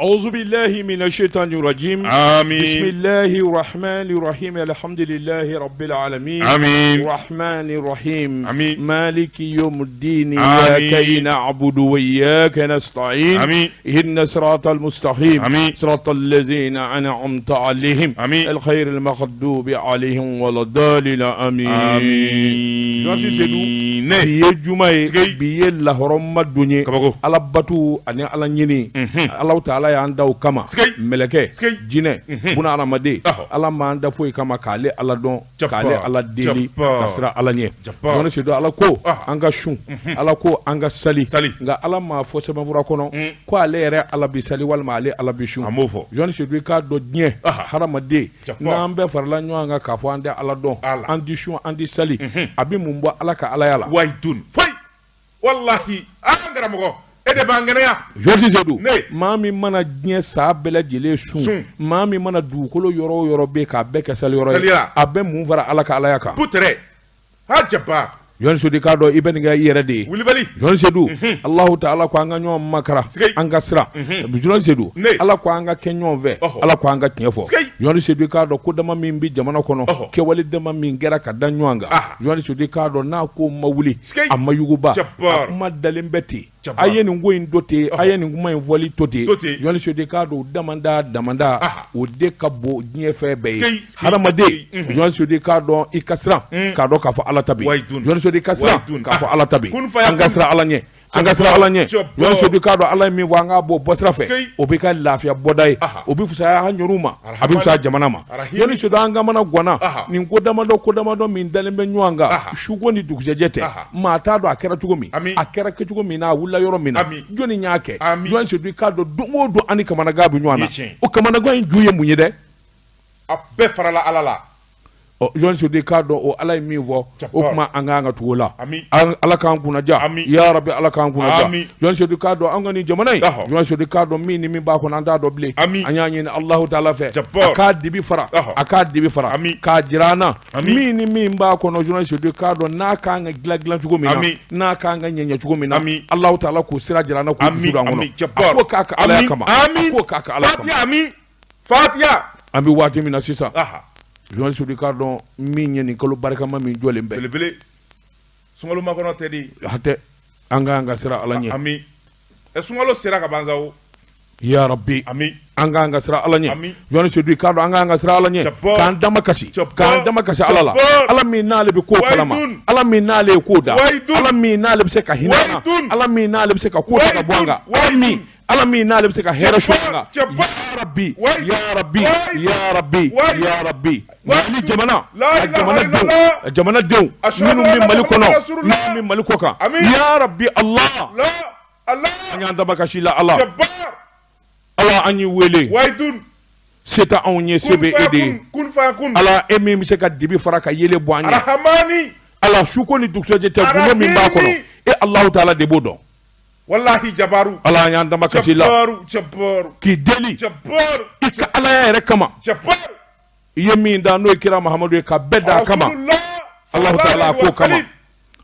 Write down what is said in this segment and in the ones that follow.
أعوذ بالله من الشيطان الرجيم. آمين. بسم الله الرحمن الرحيم. الحمد لله رب العالمين. آمين. الرحمن الرحيم. آمين. مالك يوم الدين. آمين. إياك نعبد وإياك نستعين. آمين. اهدنا الصراط المستقيم. آمين. صراط الذين أنعمت عليهم. آمين. الخير المغضوب عليهم ولا الضالين. آمين. آمين. Journaliste Seydou, bi ye juma ye. Sigei. Bi ye lahɔrɔma don ye. Kabako. Ala batu ani Ala ɲini. Alahu taala y'an da o kama. Sigei. Mɛlɛkɛ, Sigei. jinɛ, buna hadamaden. Ɔhɔ. Ala m'an da foyi kama k'ale Ala dɔn, Japa. k'ale Ala deli, Japa. ka siran Ala ɲɛ. Japa. Journaliste Seydou, Ala ko Ɔhɔ. an ka sun, Ala ko an ka sali. Sali. Nka Ala m'a fɔ sɛbɛnfura kɔnɔ ko ale yɛrɛ Ala bi sali walima ale Ala bi sun. An b'o fɔ. Journaliste Seydou, i k'a dɔn diɲɛ Aha. hadamaden, Japa. n'an bɛɛ farala ɲɔgɔn kan k'a fɔ an tɛ Ala dɔn, Ala. an ti sun, an ti sali, a bɛ mun bɔ Ala ka Alaya la? Wahidun foyi, walahi an karamɔgɔ, e de b'an kɛnɛya. Journaliste Seydou, Ne. maa min mana diɲɛ saa bɛɛ lajɛlen sun, Sun. maa min mana dugukolo yɔrɔ o yɔrɔ bɛ k'a bɛɛ kɛ sali yɔrɔ ye, Saliya. a bɛ mun fara Ala ka Alaya kan? Putere ha jaba. Journaliste Seydou, i k'a dɔn i bɛ nin kɛ i yɛrɛ de ye. Wulibali. Journaliste Seydou, Alahu taala ko an ka ɲɔgɔn makara, Sigei. an ka siran. Journaliste Seydou, Ne. Ala ko an ka kɛ ɲɔgɔn fɛ, Ɔhɔ. Ala ko an ka tiɲɛ fɔ. Sigei. Journaliste Seydou, i k'a dɔn ko dama min bɛ jamana kɔnɔ, Ɔhɔ. kɛwale dama min kɛra ka da ɲɔgɔn kan, Aha. Journaliste Seydou, i k'a dɔn n'a ko ma wuli, Sigei. a ma yuguba, Jabbar. a kuma dalen bɛ ten. Jabbar. A ye nin ko in to ten, a ye nin kuma in fɔli to ten. To ten. Journaliste Seydou, i k'a dɔn o damanda damanda, Aha. o de ka bon diɲɛ fɛn bɛɛ ye. Sigei, sigei, Hadamaden, sigei. Journaliste Seydou, i k'a dɔn i ka siran k'a dɔn k'a fɔ Ala ta bɛ yen. Wahidun. Journaliste Seydou, i ka siran Wahidun. k'a fɔ Ala ta bɛ yen. Kun faya An ka kun. siran Ala ɲɛ, an ka siran Ala ɲɛ. Jabbar. Journaliste Seydou, i k'a dɔn Ala ye min fɔ, an k'a bɔ bɔsira fɛ, Sigei. o bɛ ka lafiya bɔda ye, Aha. o bɛ fisaya an yɛrɛw ma, a bɛ fisaya jamana ma. Arahimi. Journaliste Seydou, an kamana ganna Aha. nin ko damadɔ, ko damadɔ min dalen bɛ ɲɔgɔn kan, Aha. suko ni dugusɛjɛ tɛ, Aha. maa t'a dɔn a kɛra cogo min, Ami. a kɛra kɛcogo min na, a wulila yɔrɔ min na, Ami. jɔnni y'a kɛ? Ami. Journaliste Seydou, i k'a dɔn don o don an ni kamanagan bɛ ɲɔgɔn na. Ye tiɲɛ. O kamanagan in ju ye mun ye dɛ? A bɛɛ farala Ala la. Ɔ, Journaliste Seydou, i k'a dɔn o Ala ye min fɔ, o Jabbar. tuma an k'an ka tugu o la. Ami. Ala k'an kunnaja. Ami. Ya Rabbi, Ala k'an kunnaja. Ami. Journaliste Seydou, i k'a dɔn an ka nin jamana in, Ɔhɔ. Journaliste Seydou, i k'a dɔn min ni min b'a kɔnɔ, an t'a dɔn bilen. Ami. An y'a ɲini Alahu taala fɛ, Jabbar. a k'a dibi fara, Ɔhɔ. a k'a dibi fara, Ami. k'a jira an na Ami. min ni min b'a kɔnɔ. Journaliste Seydou, i k'a dɔn n'a kan ka dilan dilan cogo min na, Ami. n'a kan ka ɲɛɲɛ cogo min na, Ami. Alahu taala k'o sira jira an na, k'o Ami. dusu don an Ami. kɔnɔ. Jabbar. A k'o k'a ka Alaya Ami. kama, Ami. a k'o k'a ka Ala kama. Fatiya, ami, fatiya. An bɛ waati min na sisan, Aha. Journaliste Seydou, i k'a dɔn min ye nin kalo barikama min jɔlen bɛ, Belebele, sunkalo makɔnɔ tɛ di. Hatɛ, an k'an ka siran Ala ɲɛ. Ami, ɛ, sunkalo sera ka ban sa o. Ya Rabbi, Ami. an k'an ka siran Ala ɲɛ. Ami. Journaliste Seydou, i k'a dɔn an k'an ka siran Ala ɲɛ, Jabbar. k'an dama kasi, Jabbar. k'an dama kasi Ala la. Jabbar. Ala min n'ale bɛ ko kalama, Wahidun. Ala min n'ale ye ko da, Wahidun. Ala min n'ale bɛ se ka hinɛ an na, Wahidun. Ala min n'ale bɛ se ka ko ta ka bɔ an kan, Ala Wahidun. min, Ala min n'ale bɛ se ka hɛrɛ su an kan. Jabbar. Ya Rabbi, Wahidun. ya Rabbi, Wahidun. ya Rabbi, Wahidun. ya Rabbi. Wahidun. Mali jamana, La a ilaha jamana denw, illallah. a jamana denw Ashhadu minnu bɛ anna Mali kɔnɔ, Muhammadan Rasulullah. minnu bɛ Mali kɔ kan, Amin. ya Rabbi Allah, La Allah. an y'an dama kasi la Ala. Jabbar. Ala, an y'i wele, Wahidun. se tɛ anw ye, se Kun bɛ e faya de ye. kun, kun faya kun. Ala, e min bɛ se ka dibi fara ka yelen bɔ an ɲɛ. Arahamani. Ala, suko ni dugusɛjɛ tɛ, gundo min b'a kɔnɔ, Arahimi. e Alahu taala de b'o dɔn. Walahi jabaru. Ala, an y'an dama kasi la Jabaru, jabaru. k'i deli Jabaru. i ka Alaya yɛrɛ kama, Jabaru. i ye min da, n'o ye kira Mahamadu ye, ka bɛɛ da a kama. Rasulullah. Alahu taala, a Sallallahu k'o alaihi kama, wasallam.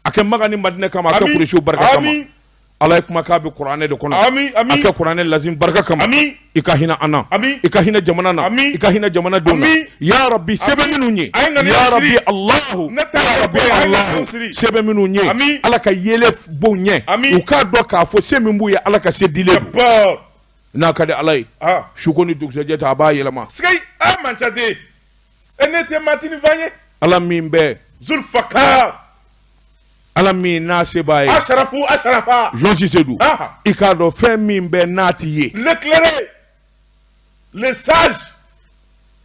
a kɛ Maka ni Madinɛ kama, a kɛ Ami. Kuresiw barika kama. Ami. Ala ye kumakan bɛ kuranɛ de kɔnɔ. Ami, ami. A kɛ kuranɛ lazim barika kama. Ami. I ka hinɛ an na. Ami. I ka hinɛ jamana na. Ami. I ka hinɛ jamanadenw na. Ami. Ya Rabbi, sɛbɛn minnu ye, A ye ŋaniya ya siri. Rabbi Alahu, Ne ta ya ye Rabbi ko ye, a ye Alahu, ŋaniya siri. sɛbɛn minnu ye, Ami. Ala ka yelen b'u ɲɛ, Ami. u k'a dɔn k'a fɔ se min b'u ye, Ala ka se dilen don. Jabbar. N'a ka di Ala ye, Ah. suko ni dugusɛjɛ ta, a b'a yɛlɛma. Sigei, a man ca de. E ne tɛ matini fa ye. Ala min bɛ, Zulfakar. Ala min n'a se b'a ye. Asharafu asharafa. Journaliste Seydou, Ah. i k'a dɔn fɛn min bɛ n'a ti ye. L'éclairé, le sage,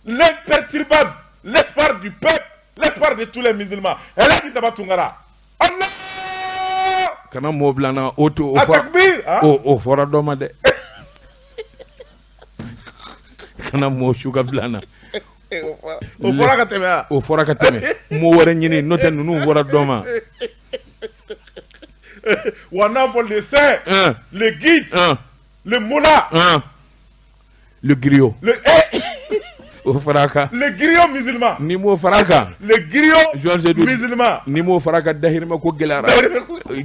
l'imperturbable, l'espoir du peuple, l'espoir de tous les musulmans. Elhadji Daba Tunkara. Allah! Kana mɔɔ bila n na, o to o fɔra. Atakbir! Ah. O fɔra dɔ ma dɛ. Kana mɔɔ su ka bila n na. O fɔra ka tɛmɛ wa? O fɔra ka tɛmɛ, mot wɛrɛ ɲini, n'o tɛ ninnu fɔra dɔ ma. Wa n'a fɔ le saint, Un, le guide, un, le moula, un. Le griot. le, eh, O fara a kan. le griot musulman, Ni m'o fara a kan, le griot Journaliste Seydou, musulman. ni m'o fara a kan, dahirimɛ ko gɛlɛyara.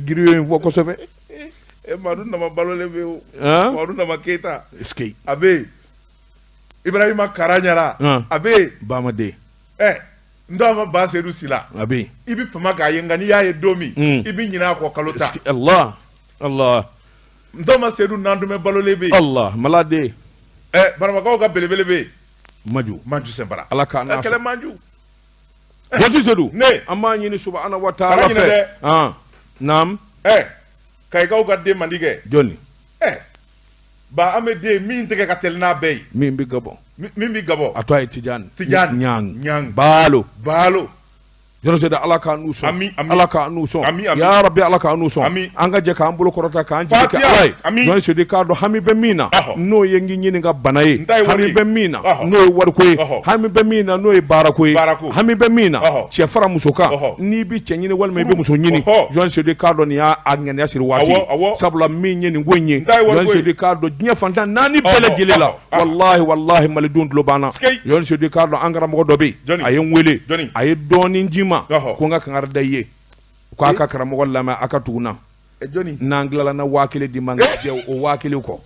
Griot in fɔ kosɛbɛ. E Madu Nama balolen bɛ yen o. Han? Madu Nama Keyita. Est-ce que A bɛ yen. Ibrahima Karaɲara. Han. A bɛ yen. Bamaden. Ɛ n t'a ma Ba Sedu Sila. A bɛ yen. I bɛ fama k'a ye, nka n'i y'a ye don min, i bɛ ɲinɛ a kɔ kalo 10. Est-ce que Allah Allah. N t'a ma Sedu Nandumɛ balolen bɛ yen. Allah malade. Ɛ Baramakaw ka belebele bɛ yen. Maju. Maju Sɛnpara. Ala k'an n'a Kɛlɛ Maju. Jɔnti Sedu. Ne. An b'a ɲini subahana wa taala Kana ɲinɛ fɛ. dɛ. Han. Naam. Ɛ Kayikaw ka den man di kɛ. Jɔnni. Ɛ ba an bɛ den min tɛgɛ ka teli n'a bɛɛ ye. Min bɛ Gabɔn. Min bɛ Gabɔn. A tɔgɔ ye Tijani. Tijani. Ɲang. Ɲang. Baalo. Baalo. Jɔn Sedu, Ala k'an n'u sɔn. Ami, ami. Ala k'an n'u sɔn. Ami, ami. Ya Rabbi, Ala k'an n'u sɔn. Ami. An ka jɛ k'an bolo kɔrɔta k'an jigi kɛ Fatiha. Ala ye. Ami. Jɔn Sedu, k'a dɔn hami bɛ min na, Ɔhɔ. n'o ye n k'i ɲininka bana ye. N ta ye wari Hami ye. bɛ min na, Ɔhɔ. n'o ye wariko ye. Ɔhɔ. Hami bɛ min na, n'o ye baarako ye. Baarako. Hami bɛ min na, Ɔhɔ. cɛ fara muso kan. Ɔhɔ. N'i bɛ cɛ ɲini walima i bɛ Furu. muso ɲini. Ɔhɔ. Jɔn Sedu, k'a dɔn nin y'a ŋaniya siri waati ye. Awɔ, awɔ. Sabula min ye nin ko in ye. N ta ye wariko Jɔn ye. Sedu, k'a dɔn diɲɛ fantan naani bɛɛ Ɔhɔ, lajɛlen la. ɔhɔ, ɔhɔ. Walahi walahi, malidenw tulo b'an na. Sikei. Jɔn Sedu, k'a dɔn an karamɔgɔ dɔ bɛ yen. Jɔnni? A ye n wele. Jɔnni? A ye dɔɔnin di n ma. Ɔhɔ. Ko n ka kangari da i ye, k'a ka karamɔgɔ lamɛn, a ka tugu n na. Ɛ jɔnni? N'an tilala, na 1000 di ma, n ka jɛ o 1000 kɔ.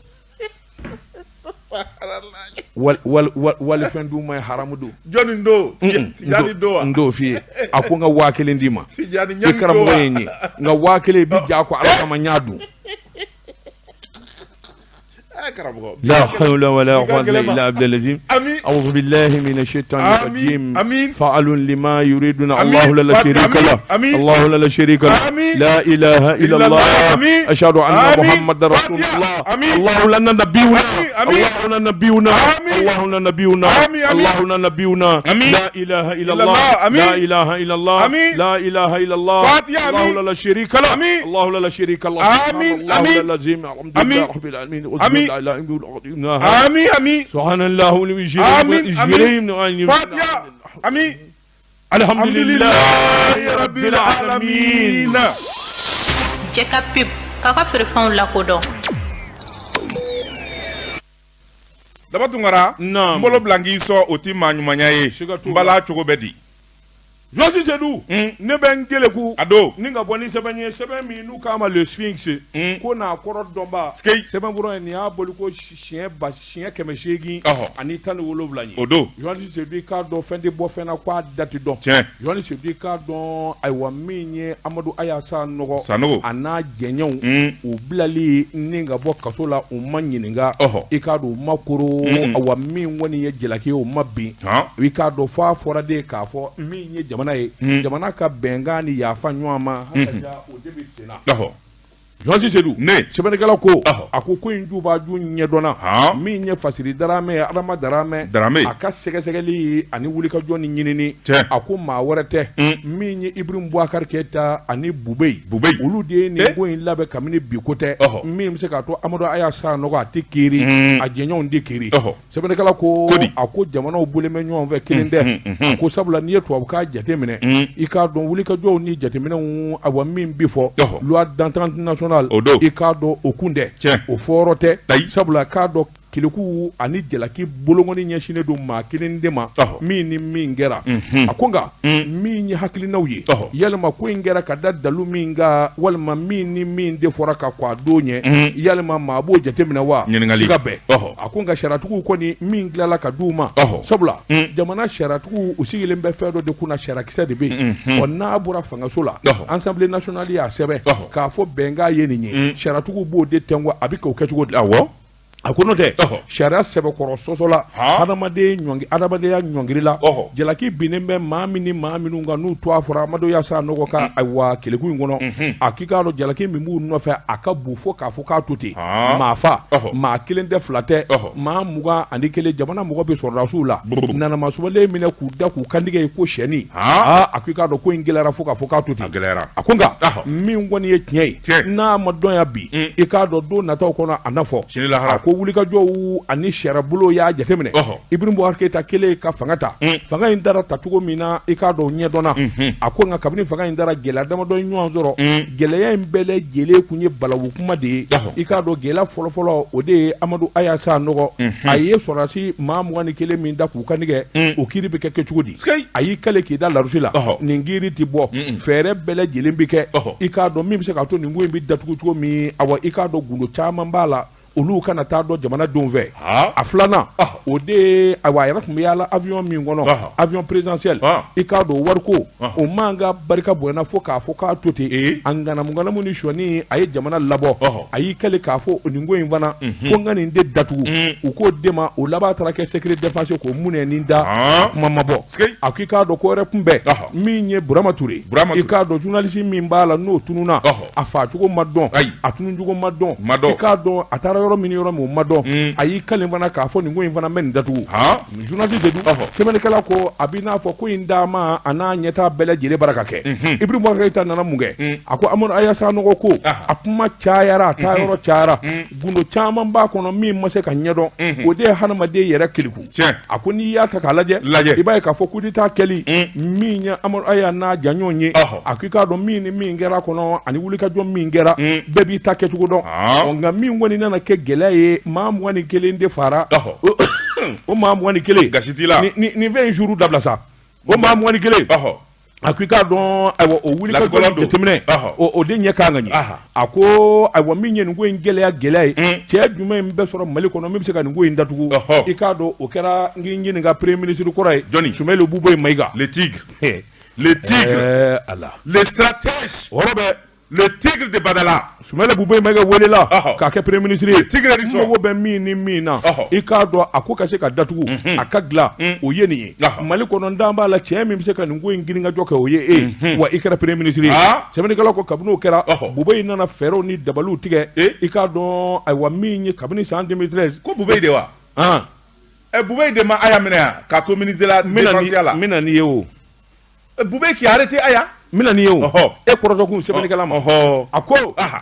Walifɛn dun ma ye, haramu don. Jɔnni don? Tijani don wa? N t'o f'i ye. A ko n ka 1000 d'i ma. Tijani I Ɲangi don karamɔgɔ wa? ye n ye, nka 1000 i bi ja ko Ala kama, n y'a dun. Ɛ karamɔgɔ. لا حول ولا Bi ka قوة gɛlɛn ma. إلا بالله العظيم. Ami. أعوذ بالله من الشيطان آمين. الرجيم. آمين. فعل لما يريدنا. آمين. الله لا فاتح. شريك له. آمين. الله لا شريك له. آمين. لا إله إلا إلا الله. الله. آمين. أشهد أن آمين. محمد رسول فاتحة. الله. آمين. الله لنا نبينا. آمين. آمين. الله لنا نبينا. آمين. الله لنا نبينا. آمين. آمين. الله لنا نبينا. آمين. لا إله إلا إلا الله. الله. آمين. لا إله إلا الله. آمين. لا إله إلا الله. فاتحة. الله آمين. لا شريك له. آمين. الله لا شريك له. آمين. الله آمين. العظيم. الحمد آمين. لله رب العالمين. آمين. لا إله إلا الله. Ami ami. سبحان الله. آمين. آمين. Fatiha. Ami. الحمد لله Alhamdulillahi rabbil alamin. Cɛ ka pub k'a ka feerefɛnw lakodɔn. Daba Tunkara. Naam. N bolo bila n k'i sɔn, o ti maa ɲumanya ye. Siga t'o N bala cogo bɛ di? Josi Sedu, ne bɛ n geleku A don. ni ka bɔ ni sɛbɛn ye, sɛbɛn min n'u k'a ma Le Sphinx, ko n'a kɔrɔ dɔnba. Sikei. Sɛbɛnfura in, nin y'a boli ko siɲɛ ba siɲɛ kɛmɛ seegin Ɔhɔ. ani tan ni wolonwula ye. O don. Josi Sedu, i k'a dɔn fɛn tɛ bɔ fɛn na k'a da tɛ dɔn. Tiɲɛ. Josi Sedu, i k'a dɔn, ayiwa, min ye Amadu Aya Sanogo, Sanogo. a n'a jɛɲɛw, u bilali ni ka bɔ kaso la, u ma ɲininka. Ɔhɔ. I k'a dɔn u ma koro. Awa, min kɔni ye jalaki ye, o ma bin. Han. I k'a dɔn f'a fɔra de k'a fɔ min ye jamana ye, jamana ka bɛnkan ni yafa ɲɔgɔn ma hakaja, o de bɛ sen na. Ɔhɔ. Josi Sedu, Ne. sɛbɛnnikɛla ko, Ɔhɔ. a ko ko in jubaju ɲɛdɔnna. Han. Min ye Fasiri Daramɛ ye, Adama Daramɛ, Daramɛ. a ka sɛgɛsɛgɛli ani wulikajɔ ni ɲinini, Tiɲɛ. a ko maa wɛrɛ tɛ, min ye Ibrahim Boubacar Keita ani Bubey. Bubey. Olu de ye nin Eh. ko in labɛn kabini bi ko tɛ. Ɔhɔ. Min bɛ se k'a to Amadu Aya Sanogo a tɛ kiiri, a jɛɲɔgɔnw tɛ kiiri. Ɔhɔ. Sɛbɛnnikɛla ko, Ko di? a ko jamanaw bolen bɛ ɲɔgɔn fɛ, kelen tɛ. A ko sabula n'i ye tubabukan jateminɛ, i k'a dɔn wulikajɔw ni jateminɛw, awa, min bi fɔ Ɔhɔ. loi d'entente nationale, O don. i k'a dɔn o kun tɛ. Tiɲɛ. O fɔyɔrɔ tɛ. Ayi. Sabula k'a dɔn keleku ani jalaki bolokɔni ɲɛsinnen don maa kelen de ma, Ɔhɔ. min ni min kɛra. A ko nka min ye hakilinaw ye, Ɔhɔ. yalima ko in kɛra ka da dalu min kan, walima min ni min de fɔra ka kɔn a don ɲɛ, yalima maa b'o jateminɛ wa? Ɲininkali. Siga bɛɛ. Ɔhɔ. A ko nka sariyatigiw kɔni min tilala ka d'u ma, Ɔhɔ. sabula jamana sariyatigiw u sigilen bɛ fɛn dɔ de kunna, sariyakisɛ de bɛ yen. Ɔ n'a bɔra fangaso la, Ɔhɔ. Assemblée nationale y'a sɛbɛn Ɔhɔ. k'a fɔ bɛnkan ye nin ye, sariyatigiw b'o de tɛnku, a bɛ k'o kɛ cogo di? Awɔ. A ko n'o tɛ, Ɔhɔ. sariya sɛbɛkɔrɔ sɔsɔ la, Han. hadamaden ɲɔngi, adamadenya ɲɔngiri la, Ɔhɔ. jalaki binnen bɛ maa min ni maa minnu kan, n'u tɔgɔ fɔra Amadu Aya Sanogo ka, ayiwa, keleku in kɔnɔ, a k'i k'a dɔn jalaki min b'u nɔfɛ, a ka bon fo k'a fɔ k'a to ten. Han. Maa fa, Ɔhɔ. maa kelen tɛ, fila tɛ, Ɔhɔ. maa 21, jamana mɔgɔ bɛ sɔrɔdasiw la, Brr. nanamasubalen minɛ k'u da k'u kantigɛ ye ko sɛni. Han. Aa, a k'i k'a dɔn ko in gɛlɛyara fo k'a fɔ k'a to ten. A gɛlɛyara. A ko nka Ɔhɔ. min kɔni ye tiɲɛ ye, Tiɲɛ. n'a ma dɔn yan bi, i k'a dɔn don nataw kɔnɔ a na fɔ. Sini lahara. A ko wulikajɔw ani sariyabolo y'a jateminɛ Ibrahim Boubacar Keita kɛlen ka fanga ta fanga in dara tacogo min na i k'a dɔn ɲɛdɔnna a ko nka kabini fanga in dara gɛlɛya damadɔ ye ɲɔgɔn sɔrɔ gɛlɛya in bɛɛ lajɛlen kun ye balawu kuma de ye i k'a dɔn gɛlɛya fɔlɔfɔlɔ o de ye Amadu Aya Sanɔgɔ a ye sɔrɔdasi maa 21 min da k'u kantigɛ o kiiri bɛ kɛ cogo di a y'i kale k'i da larusi la nin kiiri tɛ bɔ fɛɛrɛ bɛɛ lajɛlen bɛ kɛ i k'a dɔn min bɛ se k'a to nin ko in bɛ datugu cogo min awa i k'a dɔn gundo caman b'a la olu kana taa dɔn jamanadenw fɛ a filanan o de ye ayiwa a yɛrɛ tun bɛ yaala avion min kɔnɔ avion présidentiel i k'a dɔn wariko o mankan barika bonyana fo k'a fɔ k'a to ten a ŋanamuŋanamu ni sɔni a ye jamana labɔ a y'i kale k'a fɔ nin ko in fana fo n ka nin de datugu u k'o de ma o laban taara kɛ secret défense k'o munɛ nin da kuma ma bɔ a ko i k'a dɔn ko wɛrɛ kun bɛ min ye Burama Ture i k'a dɔn journaliste min b'a la n'o tununna a faacogo ma dɔn a tununcogo ma dɔn i k'a dɔn a taara yɔrɔ min yɔrɔ min o ma dɔn a y'i kale fana k'a fɔ nin ko in fana bɛ nin datugu journaliste de dun sɛbɛnnikɛla ko a b'i n'a fɔ ko in dama a n'a ɲɛtaa bɛɛ lajɛlen bara ka kɛ Ibrahim Boubacar Keita nana mun kɛ a ko Amadu Aya Sanɔgɔ ko a kuma cayara a taa yɔrɔ cayara gundo caman b'a kɔnɔ min ma se ka ɲɛdɔn o de ye hadamaden yɛrɛ keleku a ko n'i y'a ta k'a lajɛ i b'a ye k'a fɔ coup d'état kɛli min ye Amadu Aya n'a jɛɲɔgɔn ye a ko i k'a dɔn min ni min kɛra kɔnɔ ani wulikajɔ min kɛra bɛɛ b'i ta kɛcogo dɔn nka min kɔni nana kɛ gɛlɛya ye maa 21 de fara o maa 21 gasi t'i la nin fɛn in suru dabila sa o maa 21 a ko i k'a dɔn ayiwa o wulikajɔ jateminɛ o de ɲɛ kan ka ɲɛ a ko ayiwa min ye nin ko in gɛlɛya gɛlɛya ye cɛ jumɛn bɛ sɔrɔ Mali kɔnɔ min bɛ se ka nin ko in datugu i k'a dɔn o kɛra n k'i ɲininka premier ministre kɔrɔ ye jɔnni Soumeylou Boubèye Maïga le tigre le tigre Ala le stratège o yɔrɔ bɛɛ Le tigre de Badala. Soumeylou Boubèye Maïga welela k'a kɛ premier ministre ye. Tigre n mago bɛ min ni min na i k'a dɔn a ko ka se ka datugu a ka dilan o ye nin ye Mali kɔnɔ n dan b'a la cɛ min bɛ se ka nin ko in girinkajɔ kɛ o ye e ye wa i kɛra premier ministre ye sɛbɛnnikɛla ko kabini o kɛra Boubèye nana fɛɛrɛw ni dabaliw tigɛ i k'a dɔn ayiwa min ye kabini san 2013 ko Boubèye de wa ɛ Boubèye de ma Aya minɛ yan k'a to ministre de la défense la n bɛ na n'i ye o Boubèye qui a arrêté Aya n bɛna n'i ye o e kɔrɔtɔkun sɛbɛnnikɛla ma a ko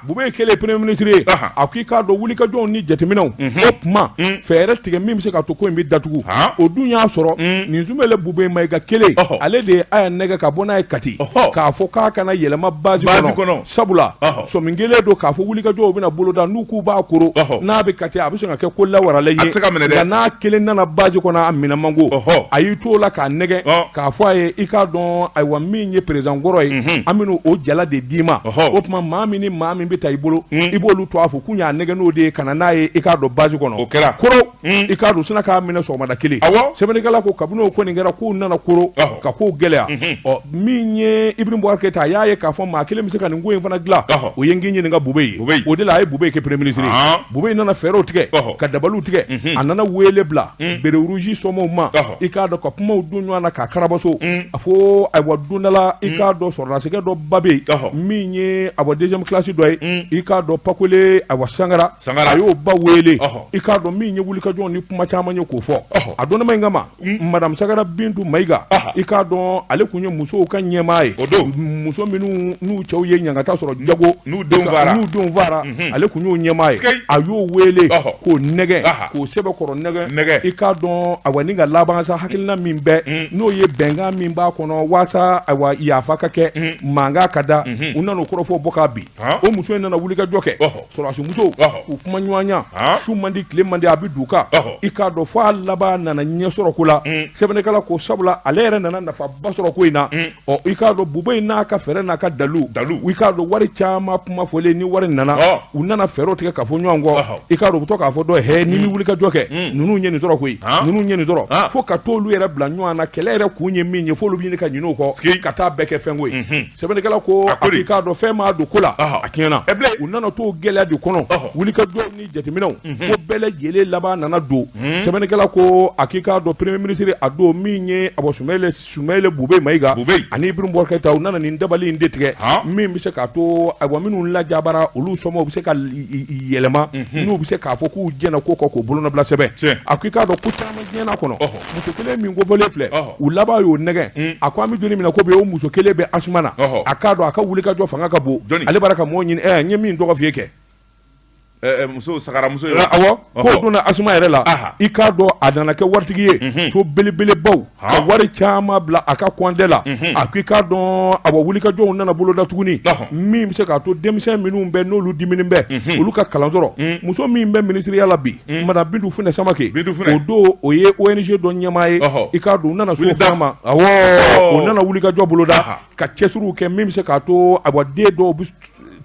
Boubèye kɛlen premier ministre ye a ko i k'a dɔn wulikajɔw ni jateminɛw o tuma fɛɛrɛ tigɛ min bɛ se ka to ko in bɛ datugu o dun y'a sɔrɔ nin Soumeylou Boubèye Maïga kelen ale de ye Aya nɛgɛ ka bɔ n'a ye Kati k'a fɔ k'a kana yɛlɛma base kɔnɔ sabula sɔmi kɛlen don k'a fɔ wulikajɔw bɛna boloda n'u k'u b'a koro n'a bɛ Kati a bɛ sɔn ka kɛ ko lawaralen ye nka n'a kelen nana base kɔnɔ a minɛ man go a y'i to o la k'a nɛgɛ k'a fɔ a ye i k'a dɔn ayiwa min ye président kɔrɔ ye an bɛna o jala de d'i ma o tuma maa min ni maa min bɛ taa i bolo i b'olu to a fɔ k'u y'a nɛgɛ n'o de ye ka na n'a ye i k'a dɔn base kɔnɔ o kɛra koro i k'a dɔn sina k'a minɛ sɔgɔmada kelen sɛbɛnnikɛla ko kabini o kɔni kɛra k'u nana koro ka kow gɛlɛya ɔ min ye Ibrahim Boubacar Keita a y'a ye k'a fɔ maa kelen bɛ se ka nin ko in fana dilan o ye n k'i ɲininka Boubèye ye o de la a ye Boubèye kɛ premier ministre ye Boubèye nana fɛɛrɛw tigɛ ka dabaliw tigɛ a nana wele bila béret rouge somɔgɔw ma i k'a dɔn ka kumaw don ɲɔgɔn na k'a karabaso a fo ayiwa don dɔ la i k'a dɔn sɔrɔdasikɛ dɔ ba bɛ yen min ye ayiwa deuxième classe dɔ ye i k'a dɔn Pakole ayiwa Sangara a y'o ba wele i k'a dɔn min ye wulikajɔ ni kuma caman ye k'o fɔ a dɔnnama in kama madame Sagara Bintu Mayiga i k'a dɔn ale tun ye musow ka ɲɛmaa ye muso minnu n'u cɛw ye ɲangata sɔrɔ jago n'u denw faara ale tun y'o ɲɛmaa ye a y'o wele k'o nɛgɛ k'o sɛbɛkɔrɔ nɛgɛ i k'a dɔn ayiwa ni ka laban sa hakilina min bɛ n'o ye bɛnkan min b'a kɔnɔ waasa ayiwa yafa ka kɛ mankan ka da u nana o kɔrɔfɔ bɔ k'a bin o muso in nana wulikajɔ kɛ sɔrɔdasi musow k'u kuma ɲɔgɔnya su man di tile man di a bɛ du kan i k'a dɔn fo a laban nana ɲɛ sɔrɔ ko la sɛbɛnnikɛla ko sabula ale yɛrɛ nana nafaba sɔrɔ ko in na ɔ i k'a dɔn Boubèye n'a ka fɛɛrɛ n'a ka dalu i k'a dɔn wari caman kuma fɔlen ni wari nana u nana fɛɛrɛw tigɛ ka fɔ ɲɔgɔn kɔ i k'a dɔn u bɛ to k'a fɔ dɔ hɛ ni mi wulikajɔ kɛ ninnu ye nin sɔrɔ koyi ninnu ye nin sɔrɔ fo ka t'olu yɛrɛ bila ɲɔgɔn na kɛlɛ yɛrɛ kun ye min ye f'olu bɛ ɲini ka ɲinɛ o kɔ ka taa bɛɛ kɛ fɛnko ye sɛbɛnnikɛla ko a k'i k'a dɔn fɛn maa don ko la a tiɲɛna u nana t'o gɛlɛya de kɔnɔ wulikajɔ ni jateminɛw fo bɛɛ lajɛlen laban nana don sɛbɛnnikɛla ko a k'i k'a dɔn premier ministre a don min ye a bɔ Soumeylou Boubèye Maïga ani Ibrahim Boubacar Keïta u nana nin dabali in de tigɛ min bɛ se k'a to ayiwa minnu lajabara olu somɔgɔw bɛ se ka yɛlɛma n'u bɛ se k'a fɔ k'u jɛnna ko kɔ k'o bolonɔbila sɛbɛn a k'i k'a dɔn ko caman tiɲɛna kɔnɔ muso kelen min kofɔlen filɛ u laban y'o nɛgɛ a ko an bɛ don min na ko bi o muso kelen bɛ ASMA na a k'a dɔn a ka wulikajɔ fanga ka bon ale b'a ka mɔgɔw ɲini n ye min tɔgɔ f'i ye kɛ. Muso sagaramuso ye awɔ k'o donna Asma yɛrɛ la i k'a dɔn a nana kɛ waritigi ye so belebelebaw ka wari caman bila a ka compte la a ko i k'a dɔn awa wulikajɔw nana boloda tuguni min bɛ se k'a to denmisɛn minnu bɛ n'olu diminen bɛ olu ka kalan sɔrɔ muso min bɛ minisiriya la bi madame Bintu Funɛ Samakɛ o don o ye ONG dɔ ɲɛmaa ye i k'a dɔn u nana so ma awɔ u nana wulikajɔ boloda ka cɛsiriw kɛ min bɛ se k'a to awa den dɔw bɛ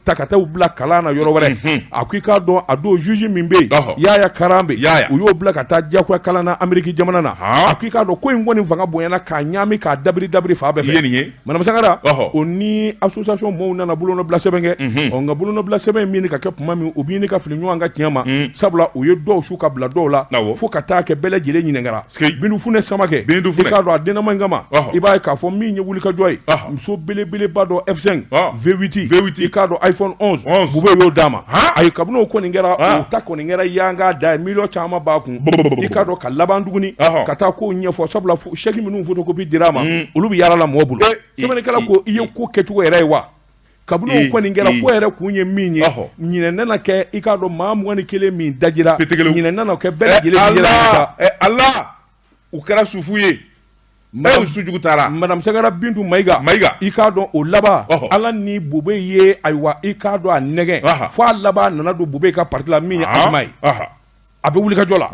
ta ka taa u bila kalan na yɔrɔ wɛrɛ a ko i k'a dɔn a don juge min bɛ yen Yaya Karanbe u y'o bila ka taa diyagoya kalan na Ameriki jamana na a ko i k'a dɔn ko in kɔni fanga bonyana k'a ɲaami k'a dabiri dabiri fan bɛɛ fɛ madame Sangara o ni association mɔɔw nana bolonɔbila sɛbɛn kɛ ɔ nka bolonɔbila sɛbɛn in min ka kɛ tuma min u bɛ ɲini ka fili ɲɔgɔn kan tiɲɛ ma sabula u ye dɔw su ka bila dɔw la fo ka taa kɛ bɛɛ lajɛlen ɲininkara Bintu Funɛ Samakɛ i k'a dɔn a dennama in kama i b'a ye k'a fɔ min ye wulikajɔ ye muso belebeleba dɔ F5 V8 V8 i k'a dɔn iPhone 11 Bube y'o d'a ma ayi kabini o kɔni kɛra o ta kɔni kɛra yanga da ye miliyɔn caman b'a kun i k'a dɔn ka laban tuguni ka taa kow ɲɛfɔ sabula chèque minnu photocopie dira a ma olu bɛ yaala la mɔgɔ bolo sɛbɛnnikɛla ko i ye ko kɛcogo yɛrɛ ye wa kabini o kɔni kɛra ko yɛrɛ kun ye min ye ɲinɛ nana kɛ i k'a dɔn maa 21 min dajira ɲinɛ nana kɛ bɛɛ lajɛlen Ala u kɛra sufu ye sujugu taara madame Sagara Bintu Mayiga Mayiga i k'a dɔn o laban Ala ni Bube ye ayiwa i k'a dɔn a nɛgɛn fo a laban nana don Bube ka parti la min ye Asma ye a bɛ wulikajɔ la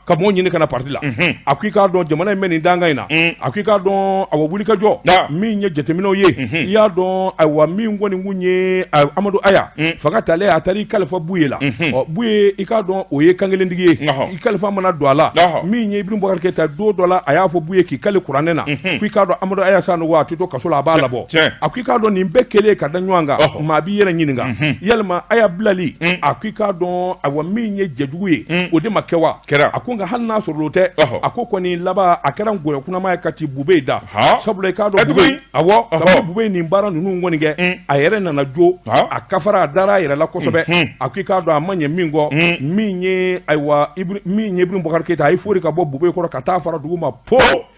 ka mɔgɔw ɲini ka na parti la a ko i k'a dɔn jamana in bɛ nin dankan in na a ko i k'a dɔn awa wulikajɔ min ye jateminɛw ye i y'a dɔn ayiwa min kɔni kun ye Amadu Aya fanga talen a taara i kalifa Buye la ɔ Buye i k'a dɔn o ye kankelentigi ye i kalifa mana don a la min ye Ibrahim Boubacar Keita don dɔ la a y'a fɔ Buye k'i kali kuranɛ na ko i k'a dɔn Amadu Aya Sanogo a tɛ to kaso la a b'a labɔ a ko i k'a dɔn nin bɛɛ kɛlen ka da ɲɔgɔn kan maa b'i yɛrɛ ɲininka yalima Aya bilali a ko i k'a dɔn ayiwa min ye jɛjugu ye o de ma kɛ wa a ko nka hali n'a sɔrɔ o tɛ a ko kɔni laban a kɛra ngɔyɔ kunnama ye ka ci Bube da sabula i k'a dɔn Bube awɔ kabini Bube nin baara ninnu kɔni kɛ a yɛrɛ nana jo a kafara a dara a yɛrɛ la kosɛbɛ a ko i k'a dɔn a ma ɲɛ min kɔ min ye ayiwa min ye Ibrahim Boubacar Keita a ye fori ka bɔ Bube kɔrɔ ka taa fara dugu ma po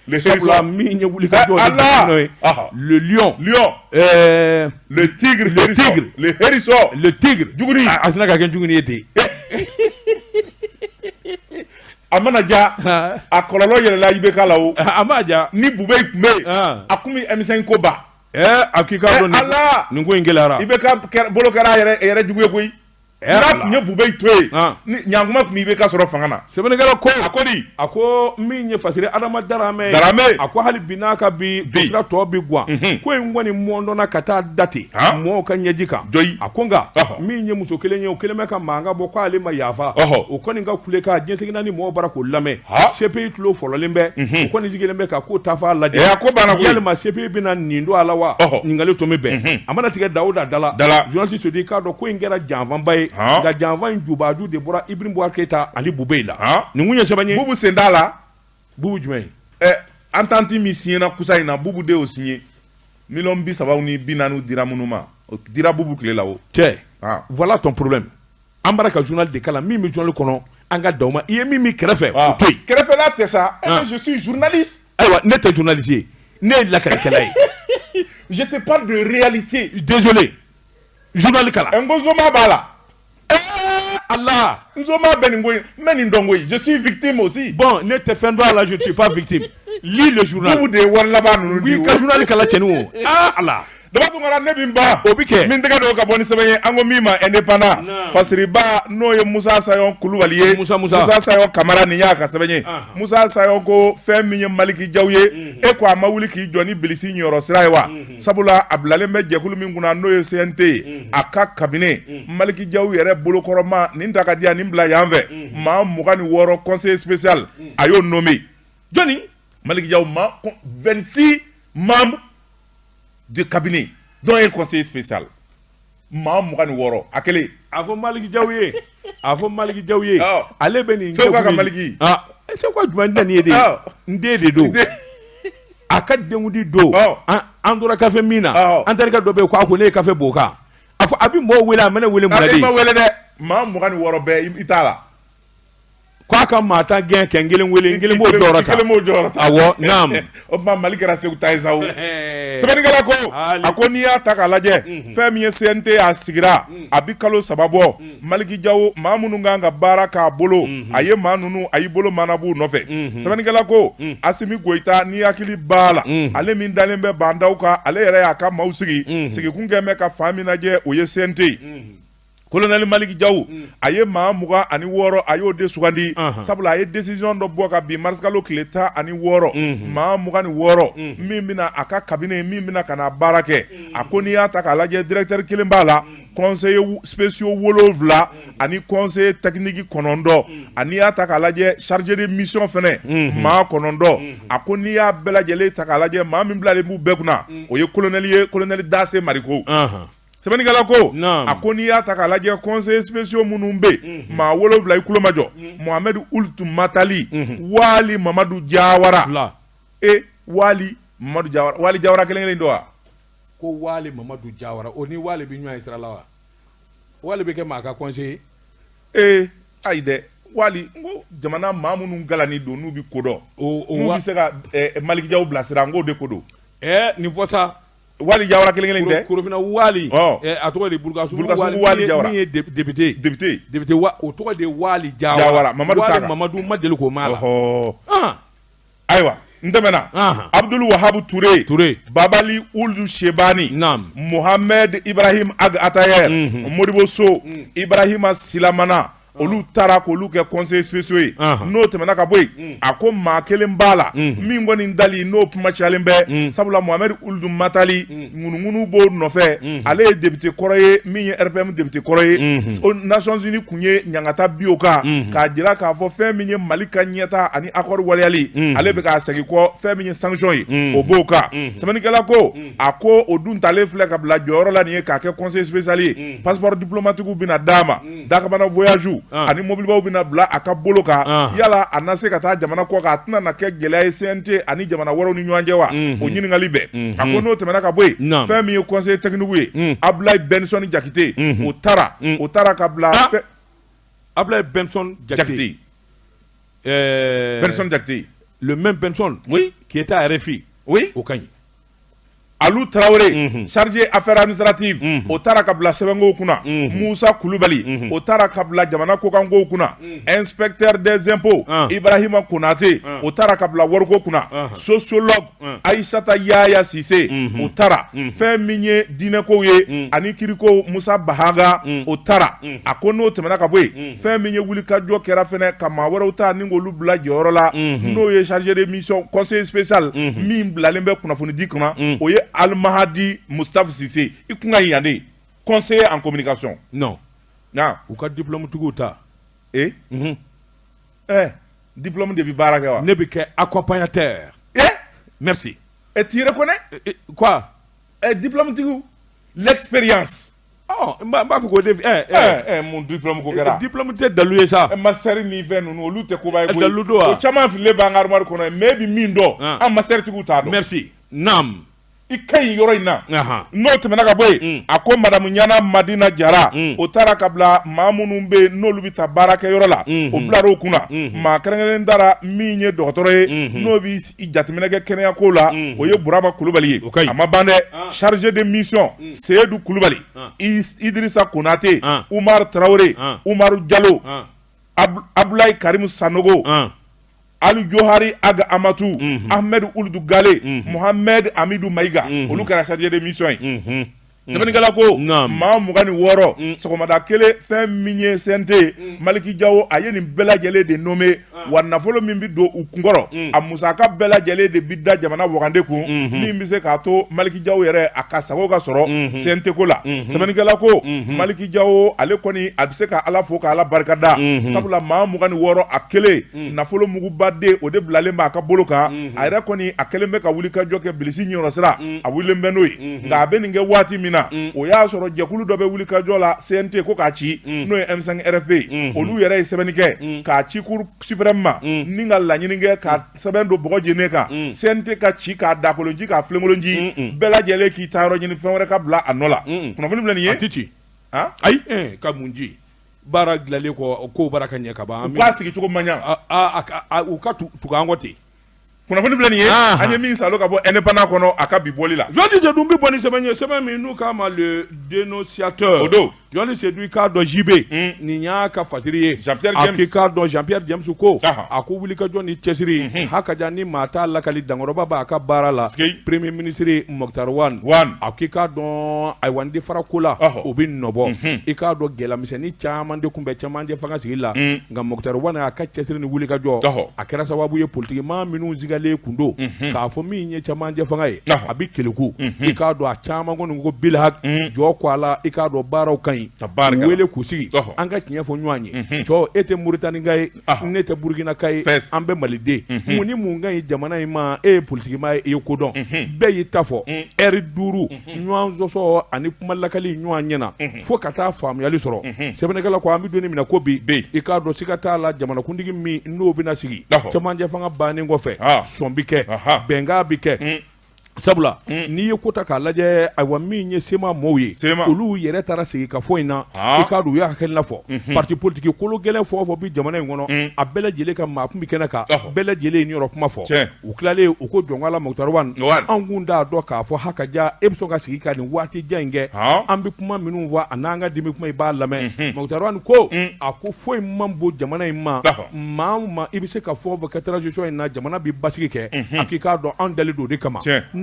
sabula min ye wulikajɔ ye le lion lion le tigre le tigre le hérisson le tigre juguni a sinna ka kɛ juguni ye ten a mana ja a kɔlɔlɔ yɛlɛla IBK la o a ma ja ni Bube tun bɛ yen a tun bɛ M5 ko ban a k'i k'a dɔn nin ko in gɛlɛyara IBK bolo kɛra a yɛrɛ jugu ye koyi n'a tun ye Bube to yen ɲankuma tun bɛ IBK sɔrɔ fanga na sɛbɛnnikɛla ko a ko di a ko min ye Fasiri Adama Daramɛ Daramɛ a ko hali bi n'a ka bi sira tɔ bi gan ko in kɔni mɔndɔnna ka taa date mɔgɔw ka ɲɛji kan a ko nka min ye muso kelen ye o kelen bɛ ka mankan bɔ ko ale ma yafa o kɔni ka kulekan diɲɛ seleke naani mɔgɔw bara k'o lamɛn CPI tulo fɔlɔlen bɛ o kɔni sigilen bɛ ka ko tafa lajɛ a ko banna koyi yalima CPI bɛna nin don a la wa ɲininkali tun bɛ bɛn a mana tigɛ da o da da la journaliste Sodi k'a dɔn ko in kɛra janfanba ye nka janfa in jubaju de bɔra Ibrahim Boubacar Keita ani Bubey la nin kun ye sɛbɛn ye Bubu sen t'a la Bubu jumɛn ye entente min signera kusa in na Bubu de y'o signé 30 000 000 dira minnu ma o dira Bubu tile la o cɛ voilà ton problème an bɔra ka journal de kalan min bɛ journal kɔnɔ an ka da ma i ye min min kɛrɛfɛ o to yen kɛrɛfɛla tɛ sa je suis journaliste ayiwa ne tɛ journaliste ye ne ye lakalikɛla ye je te parle de réalité désolé journal kalan n ko nsoma b'a la Allah nsoma bɛ nin ko in n bɛ nin dɔn koyi je suis victime aussi bon ne tɛ fɛn dɔn a la je ne suis pas victime lis le journal Bubu de ye wari laban ninnu di i ka journal kalan cɛnin o ah Allah Daba Tunkara ne bɛ n ban o bɛ kɛ min tɛgɛ don ka bɔ ni sɛbɛn ye an ko min ma indépendant Fasiriba n'o ye Musa Sayɔn Kulubali ye Musa Musa Musa Sayɔn Kamara nin y'a ka sɛbɛn ye Musa Sayɔn ko fɛn min ye Maliki Jaw ye e ko a ma wuli k'i jɔ ni bilisi ɲɔyɔrɔ sira ye wa sabula a bilalen bɛ jɛkulu min kunna n'o ye CNT ye a ka cabinet Maliki Jaw yɛrɛ bolokɔrɔma nin ta ka di yan nin bila yan fɛ maa 26 conseiller spécial a y'o nommé jɔnni Maliki Jaw ma 26 membres de cabinet dont un conseiller spécial maa 26 a kelen a fɔ Maliki Jaw ye a fɔ Maliki Jaw ye ale bɛ nin Segu ka Maliki Segu ka jumɛn tɛ nin ye de n den de don a ka denkundi don an tora kafe min na an terikɛ dɔ bɛ yen ko a ko ne ye kafe b'o kan a fɔ a bɛ mɔgɔw wele a ma ne wele mun na de i ma wele dɛ maa 26 bɛɛ i t'a la K'a ka maa 10 gɛn kɛ n kelen wele, n kelen b'o jɔyɔrɔ ta. Kelen b'o jɔyɔrɔ ta. Awɔ, naam. O tuma Mali kɛra Segu ta ye sa o. Sɛbɛnnikɛla ko, a ko n'i y'a ta k'a lajɛ, fɛn min ye CNT a sigira, a bi kalo 3 bɔ. Maliki Jawo, maa minnu kan ka baara k'a bolo, a ye maa ninnu, a y'i bolo manabu nɔfɛ. Sɛbɛnnikɛla ko, Asimi Goyita, n'i hakili b'a la, ale min dalen bɛ Bah N'Daw kan, ale yɛrɛ y'a ka maaw sigi, sigikun kɛlen bɛ ka fan min lajɛ, o ye CNT ye. Colonel Maliki Jaw, a ye maa 26, a y'o de sugandi, sabula a ye décision dɔ bɔ ka bin marisikalo tile 16, maa 26 min bɛna a ka cabinet, min bɛna ka na baara kɛ. A ko n'i y'a ta k'a lajɛ, directeur kelen b'a la, conseiller spéciaux 7 ani conseiller technique 9, ani y'a ta k'a lajɛ, chargé de mission fɛnɛ maa 9. A ko n'i y'a bɛɛ lajɛlen ta k'a lajɛ, maa min bilalen b'u bɛɛ kunna, o ye colonel ye, colonel Dase Mariko. Sɛbɛnnikɛla ko, a ko n'i y'a ta k'a lajɛ, conseillers spéciaux minnu bɛ yen, maa 7, i tulo majɔ: Mohamed Ould Matali, Wali Mamadu Jawara. E Wali Mamadu Jawara, Wali Jawara kelen kelen don wa? Ko Wali Mamadu Jawara, o ni Wali bɛ ɲɔgɔn ye sira la wa? Wali bɛ kɛ maa ka conseiller? Ee, ayi dɛ, Wali, n ko jamana maa minnu galannen don, n'u bɛ ko dɔn, n'u bɛ se ka Maliki Jaw bilasira, n k'o de ko don. Ɛɛ, nin fɔ sa. Wali Jawara kelen kelen tɛ. Korofina Wali, a tɔgɔ de Burukasugu Wali Jawara. Min ye député. Député. Député wa, o tɔgɔ de ye Wali Jawara. Mamadu Wali Mamadu ma deli k'o mɛn a la. Ayiwa, n tɛmɛna. Abdul Wahabu Ture. Ture. Babali Ould Shebani. Naam. Mohamed Ibrahim Ag Atayer. Modibo So. Ibrahima Silamana. Olu taara k'olu kɛ conseillers spéciaux ye. N'o tɛmɛna ka bɔ yen, a ko maa kelen b'a la min kɔni dali n'o kuma cayalen bɛ, sabula Mohamed Ould Matali, ŋunuŋunu b'o nɔfɛ. Ale ye député kɔrɔ ye, min ye RPM député kɔrɔ ye. Nations Unies kun ye ɲangata bi o kan, k'a jira k'a fɔ fɛn min ye Mali ka ɲɛta ani accord waleyali, ale bɛ k'a segin kɔ, fɛn min ye sanction ye, o b'o kan. Sɛbɛnnikɛla ko, a ko o dun talen filɛ ka bila jɔyɔrɔ la nin ye, k'a kɛ conseiller spécial ye, passeport diplomatique bɛna d'a ma, dakabana voyage ani mobilibaw bɛna bila a ka bolo kan. Yala a na se ka taa jamana kɔ kan? A tɛna na kɛ gɛlɛya ye CNT ani jamana wɛrɛw ni ɲɔgɔn cɛ wa? O ɲininkali bɛɛ. A ko n'o tɛmɛna ka bɔ yen, fɛn min ye conseiller technique ye, Abulayi Benson Jakite, o taara ka bila. Abulayi Benson Jakite. Benson Jakite. Le même Benson. Oui. Qui était à RFI. Oui. O ka ɲi. Alu Tarawele, chargé affaires administratives, o taara ka bila sɛbɛnkow kunna. Musa Kulubali, o taara ka bila jamana kokankow kunna. Inspecteur des impôts Ibrahima Konate, o taara ka bila wariko kunna. Sociologue Aïssata Yaya Sise, o taara. Fɛn min ye diinɛkow ye ani kiriko, Musa Bahaga, o taara. A ko n'o tɛmɛna ka bɔ yen, fɛn min ye wulikajɔ kɛra fɛnɛ ka maa wɛrɛw ta ni k'olu bila jɔyɔrɔ la, n'o ye chargé de mission, conseiller spécial min bilalen bɛ kunnafonidi kunna, o ye Almahadi Moustapha Cissé. I kun ka yan de, conseiller en communication. Non. Na. U ka diplôme tigiw ta. E ɛ, diplôme de bi baara kɛ wa? Ne bɛ kɛ accompagnateur. Eh. Merci. Et tu reconnais? Quoi? Eh, diplôme tigiw, l'expérience. Ɔ, n b'a fɔ k'o de ɛ. Ɛ, mun diplôme ko kɛra? Diplôme tɛ dalu ye sa. Master ni fɛn ninnu, olu tɛ koba ye koyi. Dalu don wa? O caman fililen b'an ka armoire kɔnɔ, mais e bɛ min dɔn, an master tigiw t'a dɔn. Merci, naam. I ka ɲi yɔrɔ in na. N'o tɛmɛna ka bɔ yen, a ko madame Ɲana Madina Jara, o taara ka bila maa minnu bɛ yen n'olu bɛ taa baarakɛyɔrɔ la, o bilar'o kunna. Maa kɛrɛnkɛrɛnnen taara min ye dɔgɔtɔrɔ ye, n'o bɛ jateminɛ kɛ kɛnɛyako la, o ye Burama Kulubali ye. A ma ban dɛ, chargé de mission Seyidu Kulubali, Idrissa Konate, Umar Tarawele, Umaru Jalo, Abulayi Karimu Sanogo, Ali Johari Aga Amatu, Ahmed Ould Gale, Mohamed Amidou Maïga, olu kɛra chargé de mission ye. Sɛbɛnnikɛla ko maa 26, sɔgɔmada kelen, fɛn min ye CNT, Maliki Jawo, a ye nin bɛɛ lajɛlen de nommé. Wa nafolo min bɛ don u kunkɔrɔ, a musaka bɛɛ lajɛlen de bɛ da jamana wagande kun, min bɛ se k'a to Maliki Jawo yɛrɛ a ka sago ka sɔrɔ CNT ko la. Sɛbɛnnikɛla ko Maliki Jawo, ale kɔni, a bɛ se ka Ala fo ka Ala barikada, sabula maa 26, a kelen, nafolo mugubaden o de bilalen b'a ka bolo kan. A yɛrɛ kɔni, a kɛlen bɛ ka wuli ka jɔ kɛ, bilisi ɲiyɔrɔ sira, a wulilen bɛ n'o ye. Nka a bɛ nin kɛ waati min na, o y'a sɔrɔ jɛkulu dɔ bɛ wuli ka jɔ la CNT ko k'a ci, n'o ye M5 RFP ye. Olu yɛrɛ ye sɛbɛnni kɛ k'a ci Cour suprême ma, ni ka laɲini kɛ ka sɛbɛn don bɔgɔ jenen kan, CNT ka ci k'a dakolonji k'a filenkolonji, bɛɛ lajɛlen k'i ta yɔrɔ ɲini, fɛn wɛrɛ ka bila a nɔ la. Kunnafoni filɛ nin ye. A tɛ ci. Han? Ayi, ka mun ci? Baara dilanlen kɔ ko baara ka ɲɛ ka ban u k'a sigi cogo man ɲa u ka tugu an kɔ ten kunnafoni filɛ nin ye an ye min salo ka bɔ Indépendant kɔnɔ a ka bi bɔli la Jɔni Sedu bɛ bɔ ni sɛbɛn ye sɛbɛn min n'u k'a ma Le Dénonciateur o don Jɔni Sedu i k'a dɔn JB nin y'a ka fasiri ye Jean Pierre James a k'i k'a dɔn Jean Pierre James ko a ko wulikajɔ ni cɛsiri hakaja ni maa t'a lakali dankɔrɔba b'a ka baara la Premier ministre Moctar Ouane a k'i k'a dɔn ayiwa n fara ko la o bɛ nɔbɔ i k'a dɔn gɛlɛyamisɛnnin caman de tun bɛ cɛmancɛ fanga sigi la nka Moctar Ouane a ka cɛsiri ni wulikajɔ a kɛra sababu ye politikimaa minnu sigalen kun don k'a fɔ min ye cɛmancɛ fanga ye a bɛ keleku i k'a dɔn a caman kɔni ko bilhaki jɔ ko a la i k'a dɔn baaraw ka ɲi u wele k'u sigi an ka tiɲɛ fɔ ɲɔgɔn ye cɔ e tɛ Moritanika ye ne tɛ Burukinaka ye an bɛɛ maliden mun ni mun ka ɲi jamana in ma e ye politikimaa ye i ye ko dɔn bɛɛ y'i ta fɔ ɛri duuru ɲɔgɔn sɔsɔ ani kuma lakali ɲɔgɔn ɲɛna fo ka taa faamuyali sɔrɔ sɛbɛnnikɛla ko an bɛ don min na ko bi i k'a dɔn siga t'a la jamanakuntigi min n'o bɛna sigi cɛmancɛ fanga bannen kɔfɛ sɔn bɛ kɛ bɛnkan bɛ kɛ sabula n'i ye ko ta k'a lajɛ ayiwa min ye CMA mɔɔw ye olu yɛrɛ taara sigi ka fɔ in na i k'a dɔn u y'a hakilina fɔ parti politique kolo gɛlɛn fɛn o fɛn bɛ jamana in kɔnɔ a bɛɛ lajɛlen ka maa tun bɛ kɛnɛ kan bɛɛ lajɛlen ye niyɔrɔ kuma fɔ u tilalen u ko jɔn ala Moctar Ouane anw kun t'a dɔn k'a fɔ hakaja e bɛ sɔn ka sigi ka nin waati jan in kɛ an bɛ kuma minnu fɔ a n'an ka dimi kuma i b'a lamɛn Moctar Ouane ko a ko foyi man bon jamana in ma maa o maa i bɛ se ka fɛn o fɛn kɛ transition in na jamana bɛ basigi kɛ a k'i k'a dɔn anw dalen don o de kama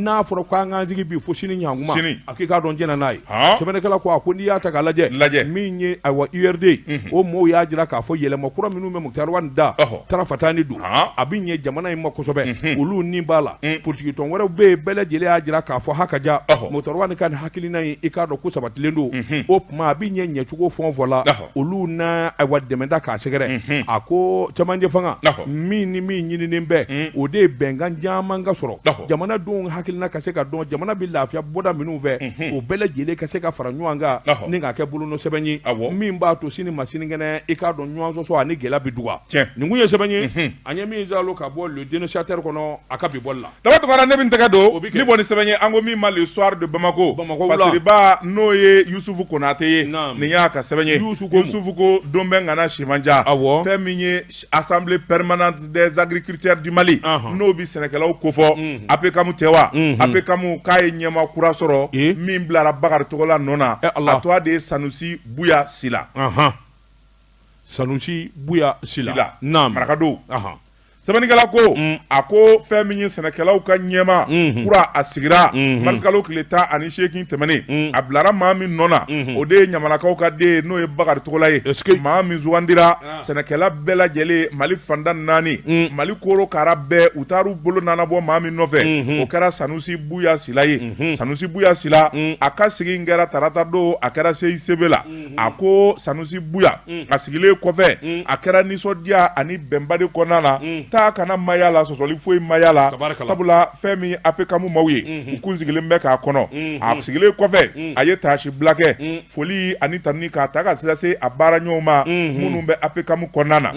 n'a fɔra ko an k'an sigi bi fo sini ɲankuma a k'i k'a dɔn jɛnna n'a ye sɛbɛnnikɛla ko a ko n'i y'a ta k'a lajɛ min ye ayiwa URD o mɔɔw y'a jira k'a fɔ yɛlɛma kura minnu bɛ Moctar Ouane da tarafatani don a bɛ ɲɛ jamana in ma kosɛbɛ olu ni b'a la politiki tɔn wɛrɛw bɛ yen bɛɛ lajɛlen y'a jira k'a fɔ hakaja Moctar Ouane ka nin hakilina in i k'a dɔn ko sabatilen don o tuma a bɛ ɲɛ ɲɛcogo fɛn o fɛn la olu na ayiwa dɛmɛ ta k'a sɛgɛrɛ a ko cɛmancɛ fanga min ni min ɲininen bɛ o de ye bɛnkan caman ka sɔrɔ jamanadenw hakilina ka se ka dɔn jamana bɛ lafiya bɔda minnu fɛ o bɛɛ lajɛlen ka se ka fara ɲɔgɔn kan ni k'a kɛ bolonɔ sɛbɛn ye min b'a to sini ma sinikɛnɛ i k'a dɔn ɲɔgɔn sɔsɔ ani gɛlɛya bɛ duga nin kun ye sɛbɛn ye an ye min zalo ka bɔ Le Dénonciateur kɔnɔ a ka bi bɔli la Daba Tunkara ne bɛ n tɛgɛ don ni bɔ ni sɛbɛn ye an ko min ma Le Soir de Bamako fasiriba n'o ye Yusufu Konate ye nin y'a ka sɛbɛn ye Yusufu ko don bɛ ŋana si man jan fɛn min ye Assemblée permanente des agriculteurs du Mali n'o bɛ sɛnɛkɛlaw kofɔ APCAM tɛ wa APCAM k'a ye ɲɛmaa kura sɔrɔ min bilara Bakari Togola nɔ na a tɔgɔ de ye Sanusi Buya Sila Sanusi Buya Sila marakadenw sɛbɛnnikɛla ko a ko fɛn min ye sɛnɛkɛlaw ka ɲɛmaa kura a sigira marisikalo tile 18 tɛmɛnen a bilara maa min nɔ na o de ye ɲamanakaw ka den ye n'o ye Bakari Togola ye maa min sugandira sɛnɛkɛla bɛɛ lajɛlen Mali fan tan ni naani Mali koorokaara bɛɛ u taar'u bolo nanabɔ maa min nɔfɛ o kɛra Sanusi Buya Sila ye Sanusi Buya Sila a ka sigi in kɛra tarata don a kɛra CICB la a ko Sanusi Buya a sigilen kɔfɛ a kɛra nisɔndiya ani bɛnba de kɔnɔna na taa kana maya la sɔsɔli foyi maya la sabula fɛn min APCAM maaw ye u kun sigilen bɛ k'a kɔnɔ a sigilen kɔfɛ a ye taasibila kɛ foli ani tanuni k'a ta ka sira se a baara ɲɔgɔnw ma minnu bɛ APCAM kɔnɔna na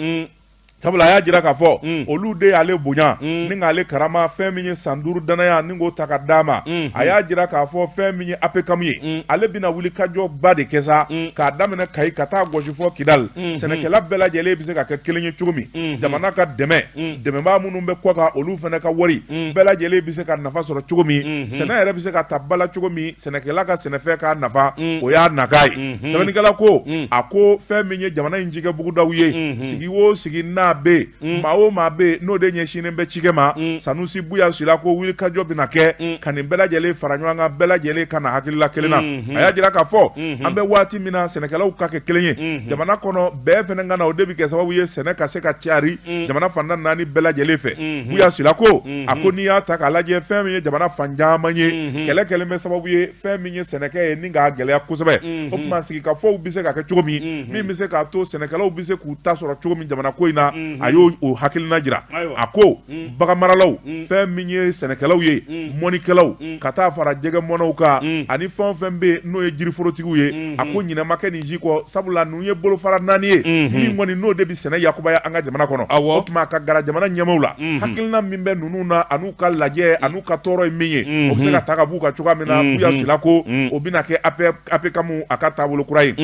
sabula a y'a jira k'a fɔ olu de y'ale bonya ni k'ale karama fɛn min ye san 5 danaya ni k'o ta ka d'a ma a y'a jira k'a fɔ fɛn min ye APCAM ye ale bɛna wuli ka jɔba de kɛ sa k'a daminɛ Kayi ka taa gosi fɔ Kidali sɛnɛkɛla bɛɛ lajɛlen bɛ se ka kɛ kelen ye cogo min jamana ka dɛmɛ dɛmɛbaa minnu bɛ kɔkan olu fana ka wari bɛɛ lajɛlen bɛ se ka nafa sɔrɔ cogo min sɛnɛ yɛrɛ bɛ se ka ta ba la cogo min sɛnɛkɛla ka sɛnɛfɛn k'a nafa o y'a nakan ye sɛbɛnnikɛla ko a ko fɛn min ye jamana in cikɛ bugudaw ye sigi o sigi n'a bɛ yen maa o maa bɛ yen n'o de ɲɛsinnen bɛ cikɛ ma Sanusi Buya Sila ko wulikajɔ bɛna kɛ ka nin bɛɛ lajɛlen fara ɲɔgɔn kan bɛɛ lajɛlen ka na hakilila kelen na a y'a jira k'a fɔ an bɛ waati min na sɛnɛkɛlaw ka kɛ kelen ye jamana kɔnɔ bɛɛ fana ka na o de bɛ kɛ sababu ye sɛnɛ ka se ka cari jamana fan tan ni naani bɛɛ lajɛlen fɛ Buya Sila ko a ko n'i y'a ta k'a lajɛ fɛn min ye jamana fan caman ye kɛlɛ kɛlen bɛ sababu ye fɛn min ye sɛnɛkɛ ye ni k'a gɛlɛya kosɛbɛ o tuma sigikafɔw bɛ se ka kɛ cogo min min bɛ se k'a to sɛnɛkɛlaw bɛ se k'u ta sɔrɔ cogo min jamana ko in na a y'o o hakilina jira a ko baganmaralaw fɛn min ye sɛnɛkɛlaw ye mɔnikɛlaw ka taa fara jɛgɛ mɔnnaw kan ani fɛn o fɛn bɛ yen n'o ye jiriforotigiw ye a ko ɲinɛ ma kɛ nin si kɔ sabula ninnu ye bolofara naani ye min kɔni n'o de bɛ sɛnɛ yakubaya an ka jamana kɔnɔ o tuma ka gara jamana ɲɛmaaw la hakilina min bɛ ninnu na an'u ka lajɛ an'u ka tɔɔrɔ ye min ye o bɛ se ka ta ka b'u kan cogoya min na Buya Sila ko o bɛna kɛ APCAM a ka taabolo kura ye.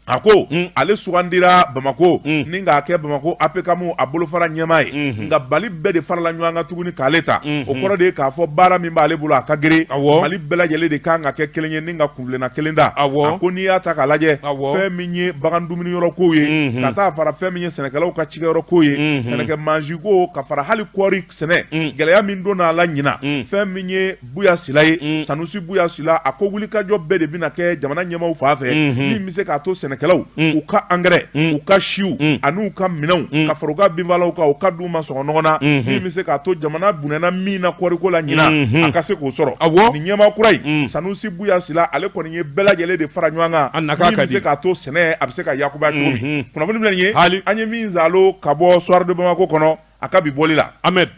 A ko ale sugandira Bamakɔ ni k'a kɛ Bamakɔ APCAM a bolofara ɲɛmaa ye, nka Mali bɛɛ de farala ɲɔgɔn kan tuguni k'ale ta. O kɔrɔ de ye k'a fɔ baara min b'ale bolo, a ka girin. Mali bɛɛ lajɛlen de kan ka kɛ kelen ye ni ka kunfilenna kelen ta. A ko n'i y'a ta k'a lajɛ, fɛn min ye bagan dumuniyɔrɔ ko ye, ka taa fara fɛn min ye sɛnɛkɛlaw ka cikɛyɔrɔ ko ye, sɛnɛkɛ mansin ko, ka fara hali kɔɔri sɛnɛ, gɛlɛya min donna a la ɲinan, fɛn min ye Buya Sila ye, Sanusi Buya Sila, a ko wulikajɔ bɛɛ de bɛna kɛ jamana ɲɛmaaw fan fɛ min bɛ se k'a to sɛnɛkɛlaw u ka angɛrɛ, u ka siw ani u ka minɛnw, ka fara u ka binfagalaw kan, u ka d'u ma sɔngɔ nɔgɔn na, min bɛ se k'a to jamana bɔnɛna min na kɔɔriko la ɲinan, a ka se k'o sɔrɔ. Nin ɲɛmaa kura in, Sanusi Buya Sila, ale kɔni ye bɛɛ lajɛlen de fara ɲɔgɔn kan min bɛ se k'a to sɛnɛ a bɛ se ka yakubaya cogo min. Kunnafoni filɛ nin ye, an ye min zalo ka bɔ Soir de Bamako kɔnɔ a ka bi bɔli la. Ahmed.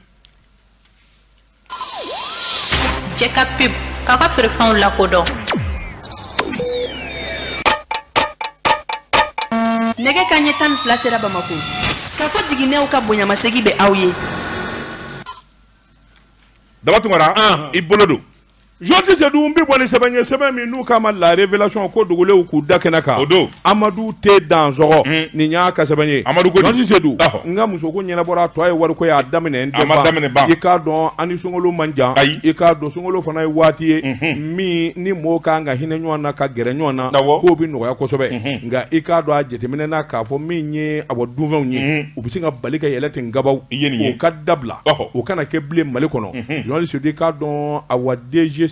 Cɛ ka pub k'a ka feerefɛnw lakodɔn. Nɛgɛ kanɲɛ 12 sera Bamakɔ. K'a fɔ jiginɛw ka bonyamasegin bɛ aw ye. Daba Tunkara, i bolo don. Jɔnti Sedu, n bɛ bɔ ni sɛbɛn ye, sɛbɛn min n'u k'a ma La Révélation, ko dogolenw k'u da kɛnɛ kan. O don. Amadu T Dansɔgɔ, nin y'a ka sɛbɛn ye. Amadu ko di? Jɔnti Sedu, n ka musoko ɲɛnabɔra, a tɔ ye wariko ye, a daminɛ n tɛ ban. A ma daminɛ ban. I k'a dɔn an ni sunkalo man jan. Ayi. I k'a dɔn sunkalo fana ye waati ye min ni mɔgɔw kan ka hinɛ ɲɔgɔn na, ka gɛrɛ ɲɔgɔn na. Awɔ. K'o bɛ nɔgɔya kosɛbɛ. Nka i k'a dɔn a jateminɛ na k'a fɔ min ye awa dunfɛnw ye, u bɛ sin ka bali ka yɛlɛ ten gabaw. I ye nin ye. O ka dabila. Ɔhɔ. O kana kɛ bilen Mali kɔnɔ. Jɔnti Sedu, i k'a dɔn awa DGCC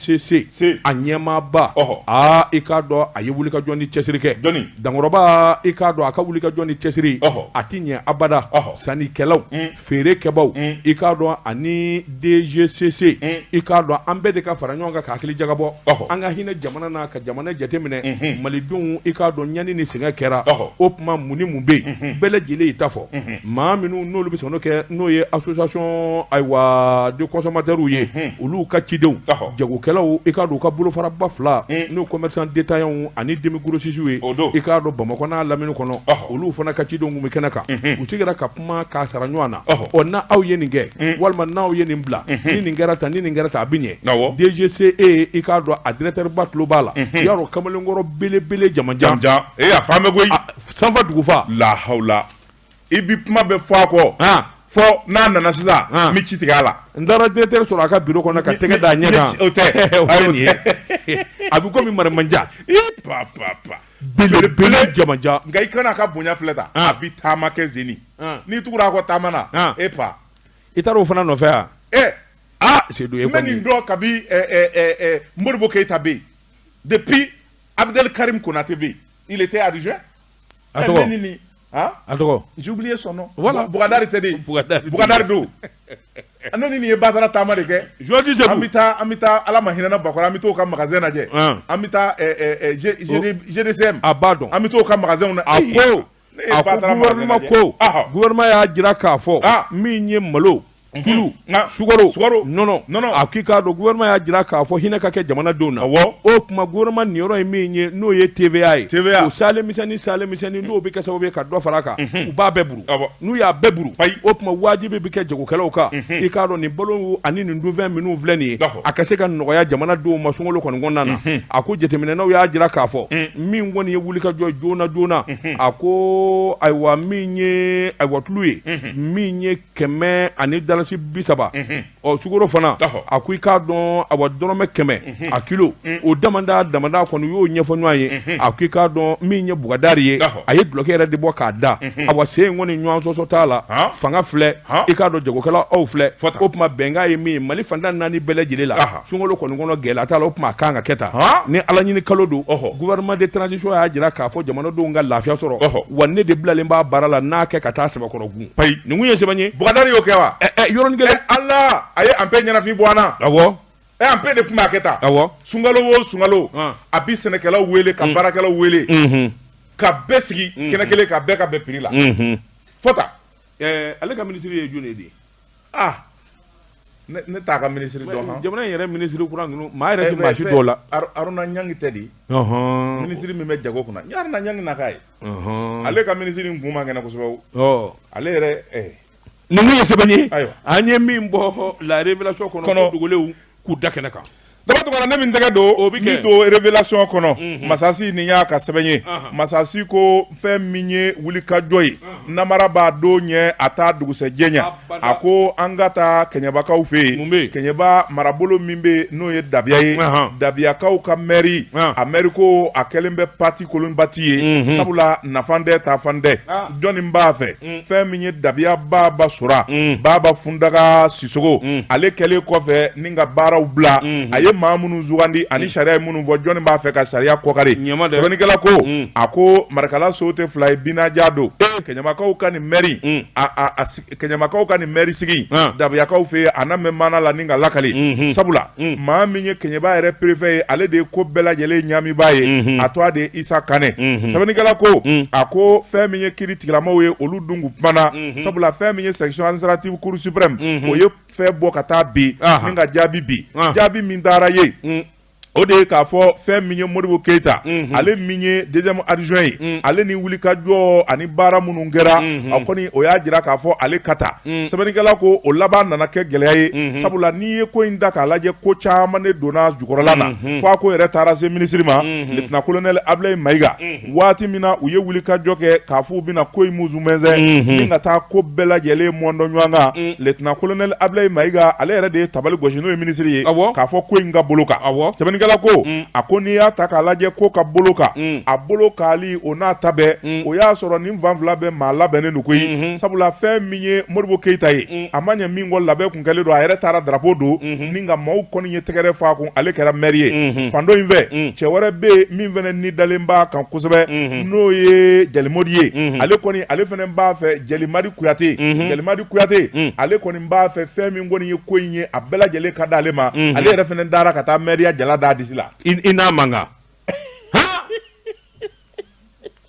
a ɲɛmaaba, aa i k'a dɔn a ye wulikajɔ ni cɛsiri kɛ. Dankɔrɔba, i k'a dɔn a ka wulikajɔ ni cɛsiri a tɛ ɲɛ abada. Sannikɛlaw, feerekɛbaw, i k'a dɔn ani DGCC, i k'a dɔn an bɛɛ de ka fara ɲɔgɔn kan ka hakili jagabɔ, an ka hinɛ jamana na, ka jamana jateminɛ. Malidenw, i k'a dɔn ɲani ni sɛgɛn kɛra. O tuma mun ni mun bɛ yen, bɛɛ lajɛlen y'i ta fɔ. Maa minnu n'olu bɛ sɔn kɛ, n'o ye association ayiwa de consommateurs ye, olu ka cidenw, jagokɛlaw, i k'a dɔn u ka bolofaraba fila, n'o commerçant détaillants ani demi grossistes ye, i k'a dɔn Bamakɔ n'a lamini kɔnɔ, olu fana ka cidenw tun bɛ kɛnɛ kan. U sigira ka kuma k'a sara ɲɔgɔn na. Ɔ, n'aw ye nin kɛ walima n'aw ye nin bila, ni nin kɛra tan, ni nin kɛra tan, a bɛ ɲɛ. DGCE, i k'a dɔn a directeur ba tulo b'a la. I y'a dɔn kamalenkɔrɔ belebele jamanjan, a fan bɛ koyi, sanfa dugufa lahawula. I bi kuma bɛ fɔ a kɔ fɔ n'a nana sisan, n bɛ ci tigɛ a la. N taara directeur sɔrɔ a ka bureau kɔnɔ ka tɛgɛ da a ɲɛ kan. O tɛ. A bɛ komi marimanjan. Pa pa pa. Belebele jamanjan. Nka i kana a ka bonya filɛ tan. A bi taama kɛ zeni. N'i tugura a kɔ taama na, e pa. I taara o fana nɔfɛ wa? Ɛ. Aa Sedu e kɔni. N bɛ nin dɔn kabi Modibo Keyita bɛ yen. Depuis Abdel Karim Konate bɛ yen. Il était adjoint. A tɔgɔ? A tɔgɔ? J'ai oublié son nom. Voilà. Bougadari tɛ de. Bougadari don. Ne ni nin ye batara taama de kɛ. Georges Seku. An bɛ taa Ala ma hinɛna Bakɔrɔ, an bɛ t'o ka magasin lajɛ. An bɛ taa GDCM. A b'a dɔn. An bɛ t'o ka magasin na. A ko a ko gouvernement ko gouvernement y'a jira k'a fɔ min ye malo, tulu, sukaro, nɔnɔ, a k'i k'a dɔn gouvernement y'a jira k'a fɔ hinɛ ka kɛ jamanadenw na. O tuma gouvernement niyɔrɔ ye min ye, n'o ye TVA ye, o salen misɛnnin salen misɛnnin, n'o bɛ kɛ sababu ye ka dɔ fara a kan, u b'a bɛɛ buru. N'u y'a bɛɛ buru, o tuma wajibi bɛ kɛ jagokɛlaw kan, i k'a dɔn nin balo ani nin dunfɛn minnu filɛ nin ye, a ka se ka nɔgɔya jamanadenw ma sunkalo kɔni kɔnɔna na. A ko jateminɛnaw y'a jira k'a fɔ min kɔni ye wulikajɔ ye joona joona, a ko ayiwa min ye ayiwa tulu ye, min ye kɛmɛ ani dalasi 30, ɔ sukaro fana, a ko i k'a dɔn awa dɔrɔmɛ 100 a kilo, o damada damada kɔni u y'o ɲɛfɔ ɲɔgɔn ye. A ko i k'a dɔn min ye bugadari ye, a ye dulɔki yɛrɛ de bɔ k'a da. Awa sen in kɔni ɲɔgɔn sɔsɔ t'a la, fanga filɛ, i k'a dɔn jagokɛla aw filɛ. O tuma bɛnkan ye min ye Mali fan tan naani bɛɛ lajɛlen la, sunkalo kɔni kɔnɔ gɛlɛya t'a la. O tuma a kan ka kɛ tan ni Ala ɲini kalo don. Gouvernement de transition y'a jira k'a fɔ jamanadenw ka lafiya sɔrɔ, wa ne de bilalen b'a baara la n'a kɛ ka taa sɛbɛkɔrɔ gun. Payi. Nin kun ye sɛbɛn ye. Bukadari y'o kɛ wa? Yɔrɔnin kelen. Ala, a ye anpe ɲɛnafin bɔ an na. Awɔ. Anpe de tun b'a kɛ tan. Awɔ. Sunkalo o sunkalo. A bi sɛnɛkɛlaw wele ka baarakɛlaw wele. Ka bɛɛ sigi kɛnɛ kelen ka bɛɛ ka bɛn prix la. Fɔ tan. Ale ka minisiri ye jɔn ye de? Ah, ne t'a ka minisiri dɔn han. Jamana in yɛrɛ minisiri kura ninnu, maa yɛrɛ tɛ maa si dɔw la. Aruna Ɲangi tɛ di? Minisiri min bɛ jago kunna, n ye Aruna Ɲangi na k'a ye. Ale ka minisiri in kun man kɛnɛ kosɛbɛ o. Ale yɛrɛ Nin ye sɛbɛn ye, an ye min bɔ La Révélation kɔnɔ, dogolenw k'u da kɛnɛ kan. Daba Tunkara, ne min tɛgɛ don O bɛ kɛ. min don Révélation kɔnɔ, Masasi, nin y'a ka sɛbɛn ye. Masasi ko fɛn min ye wulikajɔ ye, namara b'a don ɲɛ, a t'a dugusɛjɛ ɲɛ. Abada. A ko an ka taa Kɛɲɛbakaw fɛ Mun bɛ yen. yen? Kɛɲɛba marabolo min bɛ yen, n'o ye Dabiya ye, Dabiyakaw ka mɛri, a mɛri ko a kɛlen bɛ pati kolonbati ye, sabula nafan tɛ, taafan tɛ. Jɔnni b'a fɛ? Fɛn min ye Dabiya Baba Sora, Baba Fundaga Sisogo, ale kɛlen kɔfɛ ni ka baaraw bila, a ye maa minnu sugandi ani sariya ye minnu fɔ, jɔnni b'a fɛ ka sariya kɔkari? Ɲama dɛ. Sɛbɛnnikɛla ko, a ko Marakala so tɛ fila ye, binaja don. Kɛɲɛbakaw ka nin mɛri, Kɛɲɛbakaw ka nin mɛri sigi Dabiyakaw fɛ yen, a na mɛn maana la ni ka lakali, sabula maa min ye Kɛɲɛba yɛrɛ préfet ye, ale de ye ko bɛɛ lajɛlen ɲaamibaa ye, a tɔgɔ de ye Isa Kanɛ. Sɛbɛnnikɛla ko, a ko fɛn min ye kiiri tigilamaw ye, olu dun kun kumana, sabula fɛn min ye section administrative cour suprême, o ye fɛn bɔ ka taa bi ni ka jaabi bi. Jaabi min taara ye, o de ye k'a fɔ fɛn min ye Modibo Keyita, ale min ye deuxième adjoint ye, ale ni wulikajɔ ani baara minnu kɛra, a kɔni o y'a jira k'a fɔ ale ka taa. Sɛbɛnnikɛla ko o laban nana kɛ gɛlɛya ye, sabula n'i ye ko in ta k'a lajɛ, ko caman de donna jukɔrɔla na, fo a ko yɛrɛ taara se minisiri ma, lieutenant colonel Ablaye Mayiga. Waati min na u ye wulikajɔ kɛ k'a fɔ u bɛna ko in muzumɛnsɛn ni ka taa ko bɛɛ lajɛlen mɔndɔ ɲɔgɔn kan, lieutenant colonel Ablaye Mayiga, ale yɛrɛ de ye tabali gosi, n'o ye minisiri ye, k'a fɔ ko in ka bolo kan. Sɛbɛnnikɛla ko, a ko n'i y'a ta k'a lajɛ, ko ka bolo kan, a bolo kali o n'a ta bɛɛ, o y'a sɔrɔ nin fan fila bɛɛ maa labɛnnen don koyi, sabula fɛn min ye Modibo Keyita ye, a ma ɲɛ min kɔ, labɛn kun kɛlen don, a yɛrɛ taara drapeau don ni ka maaw kɔni ye tɛgɛrɛ fɔ a kun, ale kɛra maire ye. Fan dɔ in fɛ, cɛ wɛrɛ bɛ yen min fana ni dalen b'a kan kosɛbɛ, n'o ye Jalimodi ye. Ale kɔni, ale fana b'a fɛ, Jalimadi Kuyate, Jalimadi Kuyate, ale kɔni b'a fɛ fɛn min kɔni ye ko in ye, a bɛɛ lajɛlen ka d'ale ma. Ale yɛrɛ fana taara ka taa maire ya jala d'a disi la. I n'a man kan.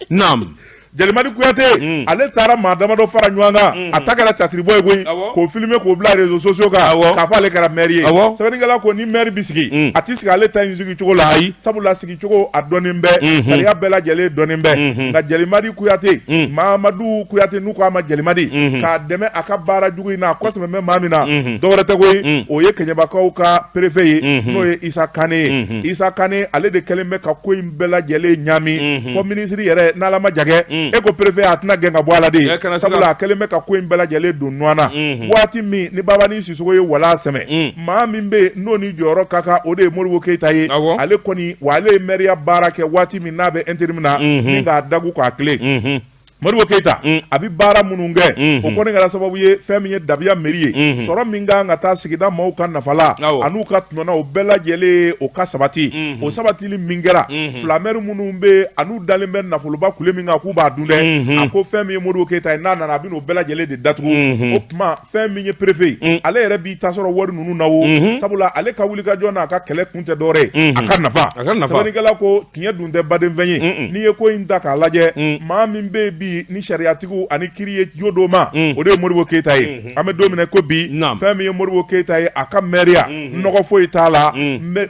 Naam. Jalimadi Kuyate, ale taara maa damadɔ fara ɲɔgɔn kan, a ta kɛra catiribɔ ye koyi, k'o filmer k'o bila réseaux sociaux kan, k'a fɔ ale kɛra maire ye. Sɛbɛnnikɛla ko ni maire bɛ sigi, a tɛ sigi ale ta in sigi cogo la, sabula sigicogo a dɔnnen bɛ, sariya bɛɛ lajɛlen dɔnnen bɛ. Nka Jalimadi Kuyate, Mamadu Kuyate, n'u k'a ma Jalimadi, k'a dɛmɛ a ka baara jugu in na, a kɔsɛmɛ bɛ maa min na, dɔwɛrɛ tɛ koyi, o ye Kɛɲɛbakaw ka préfet ye, n'o ye Isa Kane ye. Isa Kane, ale de kɛlen bɛ ka ko in bɛɛ lajɛlen ɲaami, fɔ minisiri yɛrɛ n'Ala ma jagɛ, e ko préfet a tɛna gɛn ka bɔ a la de, sabula a kɛlen bɛ ka ko in bɛɛ lajɛlen don ɲɔgɔn na. Waati min ni Babani Sisogo ye wala sɛmɛ, maa min bɛ yen n'o ni jɔyɔrɔ ka kan, o de ye Modibo Keyita ye. Ale kɔni wa, ale ye maire baara kɛ waati min n'a bɛ intérim na, ni k'a dagu k'a tilen. Modibo Keyita, a bɛ baara minnu kɛ, o kɔni kɛra sababu ye fɛn min ye Dabiya mairie ye, sɔrɔ min kan ka taa sigida maaw ka nafa la an'u ka tɔnɔ, o bɛɛ lajɛlen o ka sabati. O sabatili min kɛra, fila maire minnu bɛ an'u dalen bɛ nafoloba kule min kan k'u b'a dun dɛ, a ko fɛn min ye Modibo Keyita ye, n'a nana a bɛn'o bɛɛ lajɛlen de datugu. O tuma fɛn min ye préfet ye, ale yɛrɛ b'i ta sɔrɔ wari ninnu na o, sabula ale ka wulikajɔ n'a ka kɛlɛ kun tɛ dɔwɛrɛ ye, a ka nafa. Sɛbɛnnikɛla ko tiɲɛ dun tɛ badenfɛn ye. N'i ye ko in ta k'a lajɛ, maa min bɛ yen bi ni sariyatigiw ani kiri ye jo d'o ma, o de ye Modibo Keyita ye. An bɛ don min na ko bi, fɛn min ye Modibo Keyita ye, a ka mɛriya nɔgɔ foyi t'a la.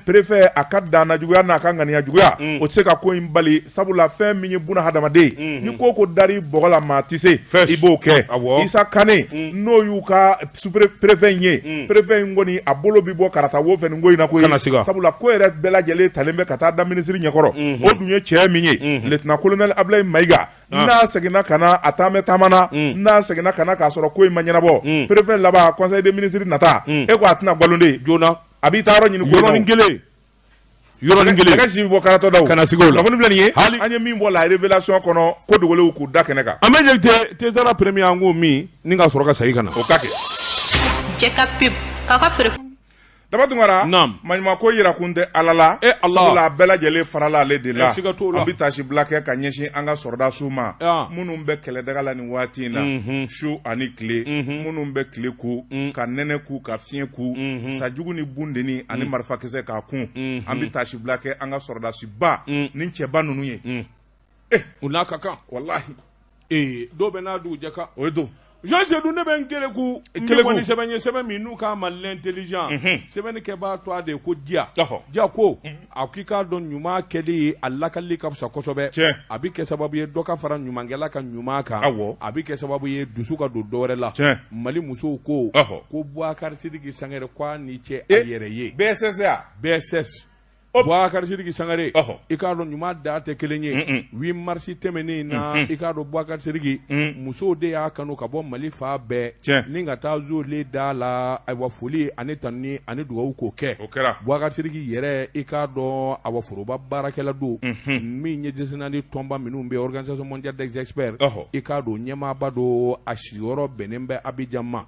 Préfet, a ka danna juguya n'a ka ŋaniya juguya, o tɛ se ka ko in bali, sabula fɛn min ye buna hadamaden, ni ko ko dar'i bɔgɔ la, maa tɛ se i b'o kɛ. Isa Kane, n'o y'u ka préfet in ye, préfet in kɔni a bolo bɛ bɔ karata wo fɛ nin ko in na koyi, sabula ko yɛrɛ bɛɛ lajɛlen talen bɛ ka taa da minisiri ɲɛkɔrɔ. O dun ye cɛ min ye, lieutenant colonel Ablaye Mayiga, n'a seginna ka na, a taama taama na, n'a seginna ka na k'a sɔrɔ ko in ma ɲɛnabɔ, préfet laban conseil des ministres nata, e ko a tɛna nkalon de joona, a b'i taa yɔrɔ ɲini ko yɔrɔnin kelen, yɔrɔnin kelen ka si bɔ karatɔ da kana sigi o la. Kunnafoni filɛ nin ye, an ye min bɔ la Révélation kɔnɔ, ko dogolenw k'u da kɛnɛ kan. An bɛ jɛ Tezara premier, an k'o min ni ka sɔrɔ ka segin ka na o ka kɛ. Jɛ ka pub k'a ka feere. Daba Tunkara, Naam. Maɲuman ko yira kun tɛ Ala la, E Allah. Sabula a bɛɛ lajɛlen farala ale de la. Eh, siga t'o la. An bɛ taasibila kɛ ka ɲɛsin an ka sɔrɔdasiw ma, Ah. minnu bɛ kɛlɛdaga la nin waati in na, su ani tile, minnu bɛ tile ku, ka nɛnɛ ku, ka fiɲɛ ku, sajugu ni bundeni ani marifakisɛ k'a kun. An bɛ taasibila kɛ an ka sɔrɔdasiba ni cɛba ninnu ye. U n'a ka kan. Walahi. Ee, dɔw bɛ n'a dugujɛ kan. O ye don. Jean Seydou ne bɛ n keleku n bɛ bɔ ni sɛbɛn ye sɛbɛn min n'u k'a ma l'intelligent sɛbɛnnikɛbaa tɔgɔ de ye ko Diya Diya ko a k'i k'a dɔn ɲuman kɛli ye a lakali ka fisa kosɛbɛ a bɛ kɛ sababu ye dɔ ka fara ɲumankɛla ka ɲuman kan a bɛ kɛ sababu ye dusu ka don dɔ wɛrɛ la Mali musow ko ko Boubacar Sidiki Sangare ko a ni ce a yɛrɛ ye BSS BSS Boubacar Sidiki Sangare i k'a dɔn ɲuman dan tɛ kelen ye 8 mars tɛmɛnen in na i k'a dɔn Boubacar Sidiki musow de y'a kanu ka bɔ Mali fan bɛɛ ni ka taa zolen da la ayiwa foli ani tanuni ani dugawu k'o kɛ Boubacar Sidiki yɛrɛ i k'a dɔn awa foroba baarakɛla don min ye diɲɛ tɔnba minnu bɛ Organisation mondiale des experts i k'a dɔn ɲɛmaaba don a sigiyɔrɔ bɛnnen bɛ Abidjan ma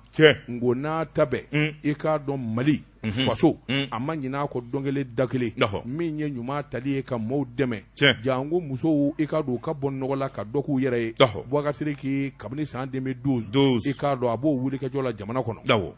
nko n'a ta bɛɛ i k'a dɔn Mali faso a ma ɲinɛ a kɔ don kelen da kelen min ye ɲuman tali ye ka maaw dɛmɛ janko musow i k'a dɔn u ka bɔ nɔgɔ la ka dɔ k'u yɛrɛ ye Boubacar Sidiki kabini san 2012 i k'a dɔn a b'o wulikajɔ la jamana kɔnɔ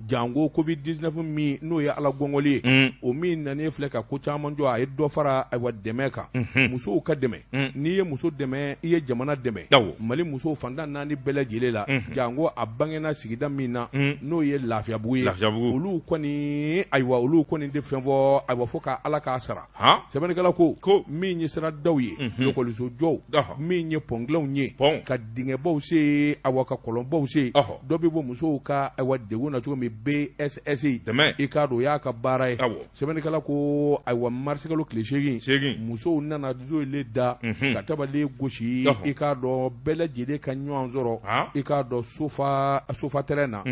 janko Covid 19 min n'o ye Ala gɔngɔli ye o min nanen filɛ ka ko caman jɔ a ye dɔ fara ayiwa dɛmɛ kan musow ka dɛmɛ n'i ye muso dɛmɛ i ye jamana dɛmɛ Mali musow fan tan naani bɛɛ lajɛlen la janko a bangena sigida min na n'o ye Lafiyabugu ye olu kɔni ayiwa olu kɔni tɛ fɛn fɔ ayiwa fo ka Ala k'a sara sɛbɛnnikɛla ko min ye siradaw ye lakɔliso jɔw min ye pɔn dilanw ye ka dingɛbaw sen ayiwa ka kɔlɔnbaw sen dɔ bɛ bɔ musow ka ayiwa degun na cogo min BSS i k'a dɔn o y'a ka baara ye sɛbɛnnikɛla ko ayiwa marisikalo tile seegin musow nana zoele da ka tabale gosi i k'a dɔn bɛɛ lajɛlen ka ɲɔgɔn sɔrɔ i k'a dɔn sofa terrain na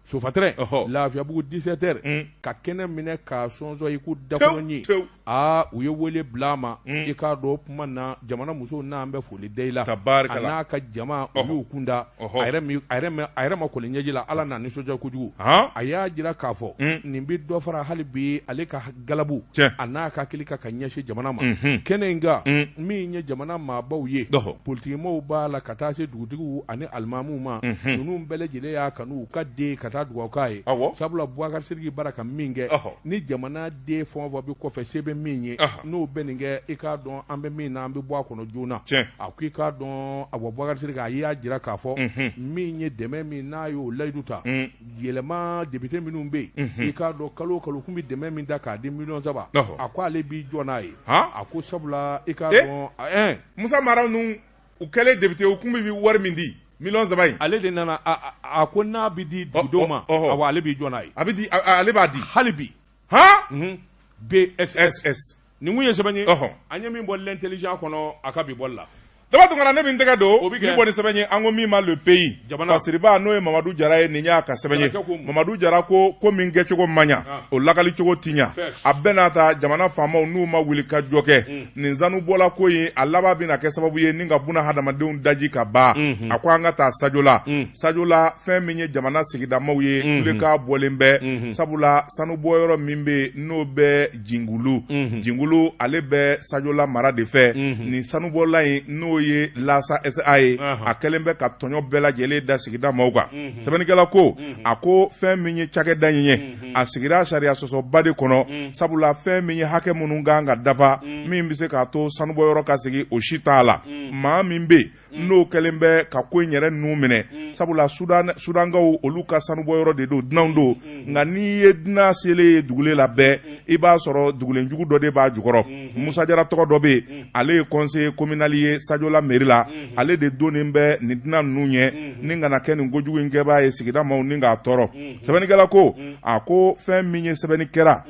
sofa terrain Lafiyabugu 17 heures ka kɛnɛ minɛ k'a sɔnsɔn i ko dakɔnɔ aa u ye wele bila a ma i k'a dɔn o tuma na jamana musow n'an bɛ foli da i la a n'a ka jama u y'u kun da a yɛrɛ ma kɔli ɲɛji la Ala n'a nisɔndiya kojugu a y'a jira k'a fɔ nin bɛ dɔ fara hali bi ale ka galabu a n'a ka hakili kan ka ɲɛsin jamana ma kɛnɛ in kan min ye jamana maabaw ye politikimɔgɔw b'a la ka taa se dugutigiw ani alimamuw ma ninnu bɛɛ lajɛlen y'a kanu u ka den ka taa dugawu k'a ye sabula Boubacar Sidiki bara ka min kɛ ni jamana den fɛn o fɛn bɛ kɔfɛ se bɛ min ye n'o bɛ nin kɛ i k'a dɔn an bɛ min na an bɛ bɔ a kɔnɔ joona a ko i k'a dɔn awa Boubacar Sidiki a y'a jira k'a fɔ min ye dɛmɛ min n'a y'o layidu ta yɛlɛma député minnu bɛ yen i k'a dɔn kalo o kalo kun bɛ dɛmɛ min ta k'a di miliyɔn 3 a ko ale b'i jɔ n'a ye a ko sabula i k'a dɔn Musa Mara ninnu u kɛlen député u kun bɛ wari min di miliyɔn 3 in ale de nana a ko n'a bɛ di dugudenw ma awa ale b'i jɔ n'a ye a bɛ di ale b'a di hali bi han BSS nin kun ye sɛbɛn ye an ye min bɔ l'intelligent kɔnɔ a ka bi bɔli la Daba Tunkara ne bɛ n tɛgɛ don n bɛ bɔ ni sɛbɛn ye an ko min ma le pays fasiriba n'o ye Mamadu Jara ye nin y'a ka sɛbɛn ye Mamadu Jara ko ko min kɛcogo man ɲa o lakalicogo ti ɲa a bɛɛ n'a ta jamana faamaw n'u ma wuli ka jɔ kɛ nin sanubɔla ko in a laban bɛna kɛ sababu ye ni ka buna hadamadenw daji ka ban a ko an ka taa Sajola Sajola fɛn min ye jamana sigidamaw ye kulekan bɔlen bɛ sabula sanubɔyɔrɔ min bɛ yen n'o bɛ Jingulu Jingulu ale bɛ Sajola mara de fɛ nin sanubɔla in n'o ye Lasa SA ye a kɛlen bɛ ka tɔɲɔ bɛɛ lajɛlen da sigida maaw kan sɛbɛnnikɛla ko a ko fɛn min ye cakɛda in ye a sigira sariya sɔsɔba de kɔnɔ sabula fɛn min ye hakɛ minnu kan ka dafa min bɛ se k'a to sanubɔyɔrɔ ka sigi o si t'a la maa min bɛ yen n'o kɛlen bɛ ka ko in yɛrɛ nun minɛ sabula sudankaw olu ka sanubɔyɔrɔ de don dunanw don nka n'i ye dunan selen ye dugulen la bɛɛ i b'a sɔrɔ dugulenjugu dɔ de b'a jukɔrɔ Musa Jara tɔgɔ dɔ bɛ yen ale ye conseiller communal ye Sajola mairie la ale de donnen bɛ nin dunan ninnu ɲɛ ni kana kɛ nin kojugu in kɛbaa ye sigida maaw ni k'a tɔɔrɔ sɛbɛnnikɛla ko a ko fɛn min ye sɛbɛnni kɛra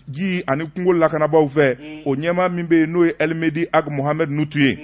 ji ani kungo lakanabaaw fɛ o ɲɛmaa min bɛ yen n'o ye Elmedi Ag Mohamed Nutu ye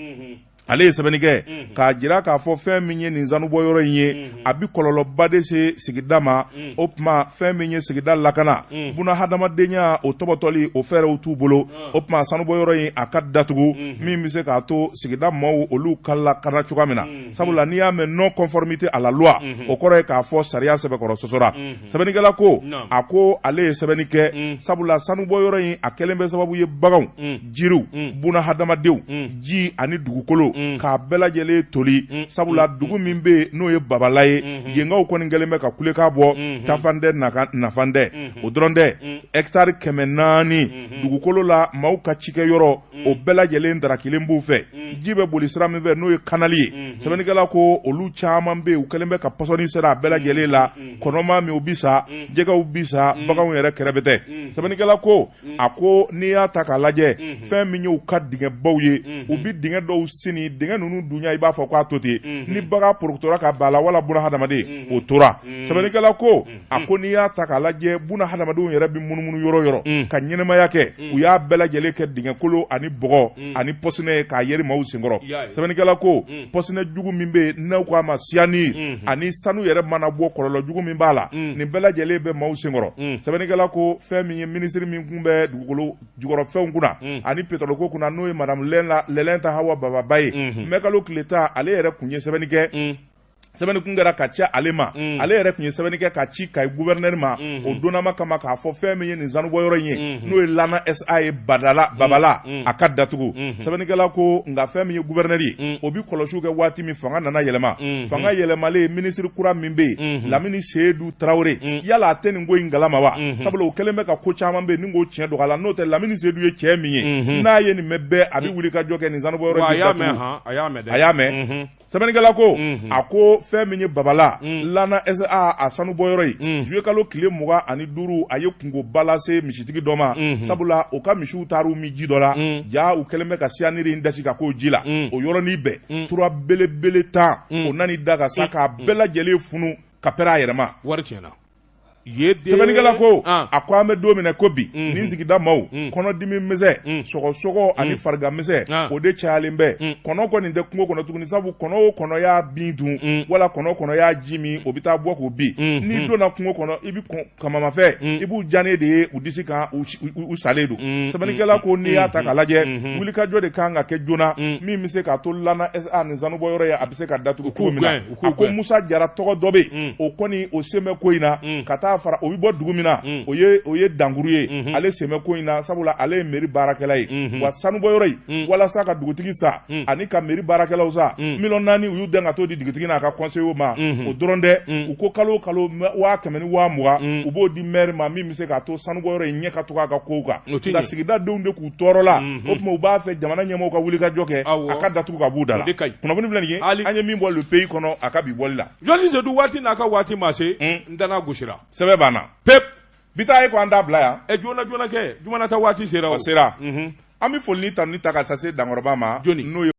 ale ye sɛbɛnni kɛ k'a jira k'a fɔ fɛn min ye nin sanubɔyɔrɔ in ye a bɛ kɔlɔlɔba de se sigida ma o tuma fɛn min ye sigida lakana buna hadamadenya o tɔbɔtɔli o fɛɛrɛw t'u bolo o tuma sanubɔyɔrɔ in a ka datugu min bɛ se k'a to sigida maaw olu ka lakana cogoya min na sabula n'i y'a mɛn non conformité à la loi o kɔrɔ ye k'a fɔ sariya sɛbɛkɔrɔ sɔsɔra sɛbɛnnikɛla ko a ko ale ye sɛbɛnni kɛ sabula sanubɔyɔrɔ in a kɛlen bɛ sababu ye baganw jiriw buna hadamadenw ji ani dugukolo k'a bɛɛ lajɛlen toli sabula dugu min bɛ yen n'o ye babala ye yenkaw kɔni kɛlen bɛ ka kulekan bɔ taafan tɛ nafan tɛ o dɔrɔn tɛ hectare 400 dugukolo la maaw ka cikɛyɔrɔ o bɛɛ lajɛlen darakilen b'u fɛ. ji bɛ boli sira min fɛ n'o ye kanali ye sɛbɛnnikɛla ko olu caman bɛ yen u kɛlen bɛ ka pɔsɔni sera a bɛɛ lajɛlen la kɔnɔ m'a min u bi sa jɛgɛw bi sa baganw yɛrɛ kɛrɛbɛtɛ sɛbɛnnikɛla ko a ko n'i y'a ta k'a lajɛ fɛn min ye u ka dingɛbaw ye u bɛ dingɛ dɔw sen dingɛ ninnu dunya i b'a fɔ k'a to ten ni bagan porokotora ka b'a la wala buna hadamaden o tora sɛbɛnnikɛla ko a ko n'i y'a ta k'a lajɛ buna hadamadenw yɛrɛ bɛ munumunu yɔrɔ yɔrɔ ka ɲɛnamaya kɛ u y'a bɛɛ lajɛlen kɛ dingɛkolo ani bɔgɔ ani pɔsinɛ ye k'a yɛri maaw senkɔrɔ sɛbɛnnikɛla ko pɔsinɛ jugu min bɛ yen n'aw k'a ma cyanure ani sanu yɛrɛ mana bɔ kɔlɔlɔ jugu min b'a la nin bɛɛ lajɛlen bɛ maaw senkɔrɔ sɛbɛnnikɛla ko fɛn min ye minisiri min kun bɛ dugukolo jukɔrɔfɛnw kunna ani pétrole ko kunna n'o ye madame Lɛlɛnta Hawa Baba Ba ye mɛkalo tile 10 ale yɛrɛ kun ye sɛbɛnni kɛ sɛbɛnni kun kɛra ka ci ale ma ale yɛrɛ tun ye sɛbɛnni kɛ ka ci Kayi gouverneur ma o donnama kama k'a fɔ fɛn min ye nin sanubɔyɔrɔ in ye n'o ye Lana SA ye Badala Babala a ka datugu sɛbɛnnikɛla ko nka fɛn min ye gouverneur ye o bi kɔlɔsiw kɛ waati min fanga nana yɛlɛma fanga yɛlɛmalen minisiri kura min bɛ yen Lamini Seyidu Tarawele yala a tɛ nin ko in kalama wa sabula o kɛlen bɛ ka ko caman bɛ yen ni k'o tiɲɛ dogo a la n'o tɛ Lamini Seyidu ye cɛ min ye n'a ye nin mɛn bɛɛ a bɛ wuli ka jɔ kɛ nin sanubɔyɔrɔ a y'a mɛn Sɛbɛnnikɛla ko a ko fɛn min ye Babala Lana SA a sanubɔyɔrɔ ye juillet kalo tile 25 a ye kunkoba lase misitigi dɔ ma sabula o ka misiw taar'u min ji dɔ la ja u kɛlen bɛ ka cyanure in dasi ka k'o ji la o yɔrɔnin bɛɛ tura belebele 10 o nan'i da ka sa k'a bɛɛ lajɛlen funu ka pɛrɛn a yɛrɛ ma wari tiɲɛna sɛbɛnnikɛla ko a ko an bɛ don min na ko bi nin sigida maaw kɔnɔdimi misɛn sɔgɔsɔgɔ ani farigan misɛn o de cayalen bɛ kɔnɔ kɔni tɛ kungo kɔnɔ tuguni sabu kɔnɔ o kɔnɔ y'a bin dun wala kɔnɔ o kɔnɔ y'a ji min o bɛ taa bɔ k'o bin n'i donna kungo kɔnɔ i bɛ kamamafɛn i b'u jannen de ye u disi kan u salen don sɛbɛnnikɛla ko n'i y'a ta k'a lajɛ wulikajɔ de kan ka kɛ joona min bɛ se k'a to Lana SA nin sanubɔyɔrɔ ye a bɛ se ka datugu cogo min na a ko Musa Jara tɔgɔ dɔ bɛ yen o kɔni o sen bɛ ko in na ka taa fara o bɛ bɔ dugu min na o ye Dankuru ye ale sen bɛ ko in na sabula ale ye mairie baarakɛla ye wa sanubɔyɔrɔ in walasa ka dugutigi sa ani ka mairie baarakɛlaw sa miliyɔn 4 u y'u dɛn ka t'o di dugutigi n'a ka conseiller ma o dɔrɔn tɛ u ko kalo o kalo 100 000 ni 20 000 u b'o di maire ma min bɛ se k'a to sanubɔyɔrɔ in ɲɛ ka tugu a ka kow kan nka sigida denw de k'u tɔɔrɔ la o tuma u b'a fɛ jamana ɲɛmɔgɔw ka wuli ka jɔ kɛ a ka datugu ka b'u da la kunnafoni filɛ nin ye an ye min bɔ Le Pays kɔnɔ a ka bi bɔli la Journaliste Seydou waati n'a ka waati ma se n tana gosira sɛbɛn banna pep bi taa ye ko an t'a bila yan ɛ joona joona kɛ juma nata waati sera o sera an bɛ foli ni tanuni ta ka taa se dankɔrɔba ma jɔni n'o ye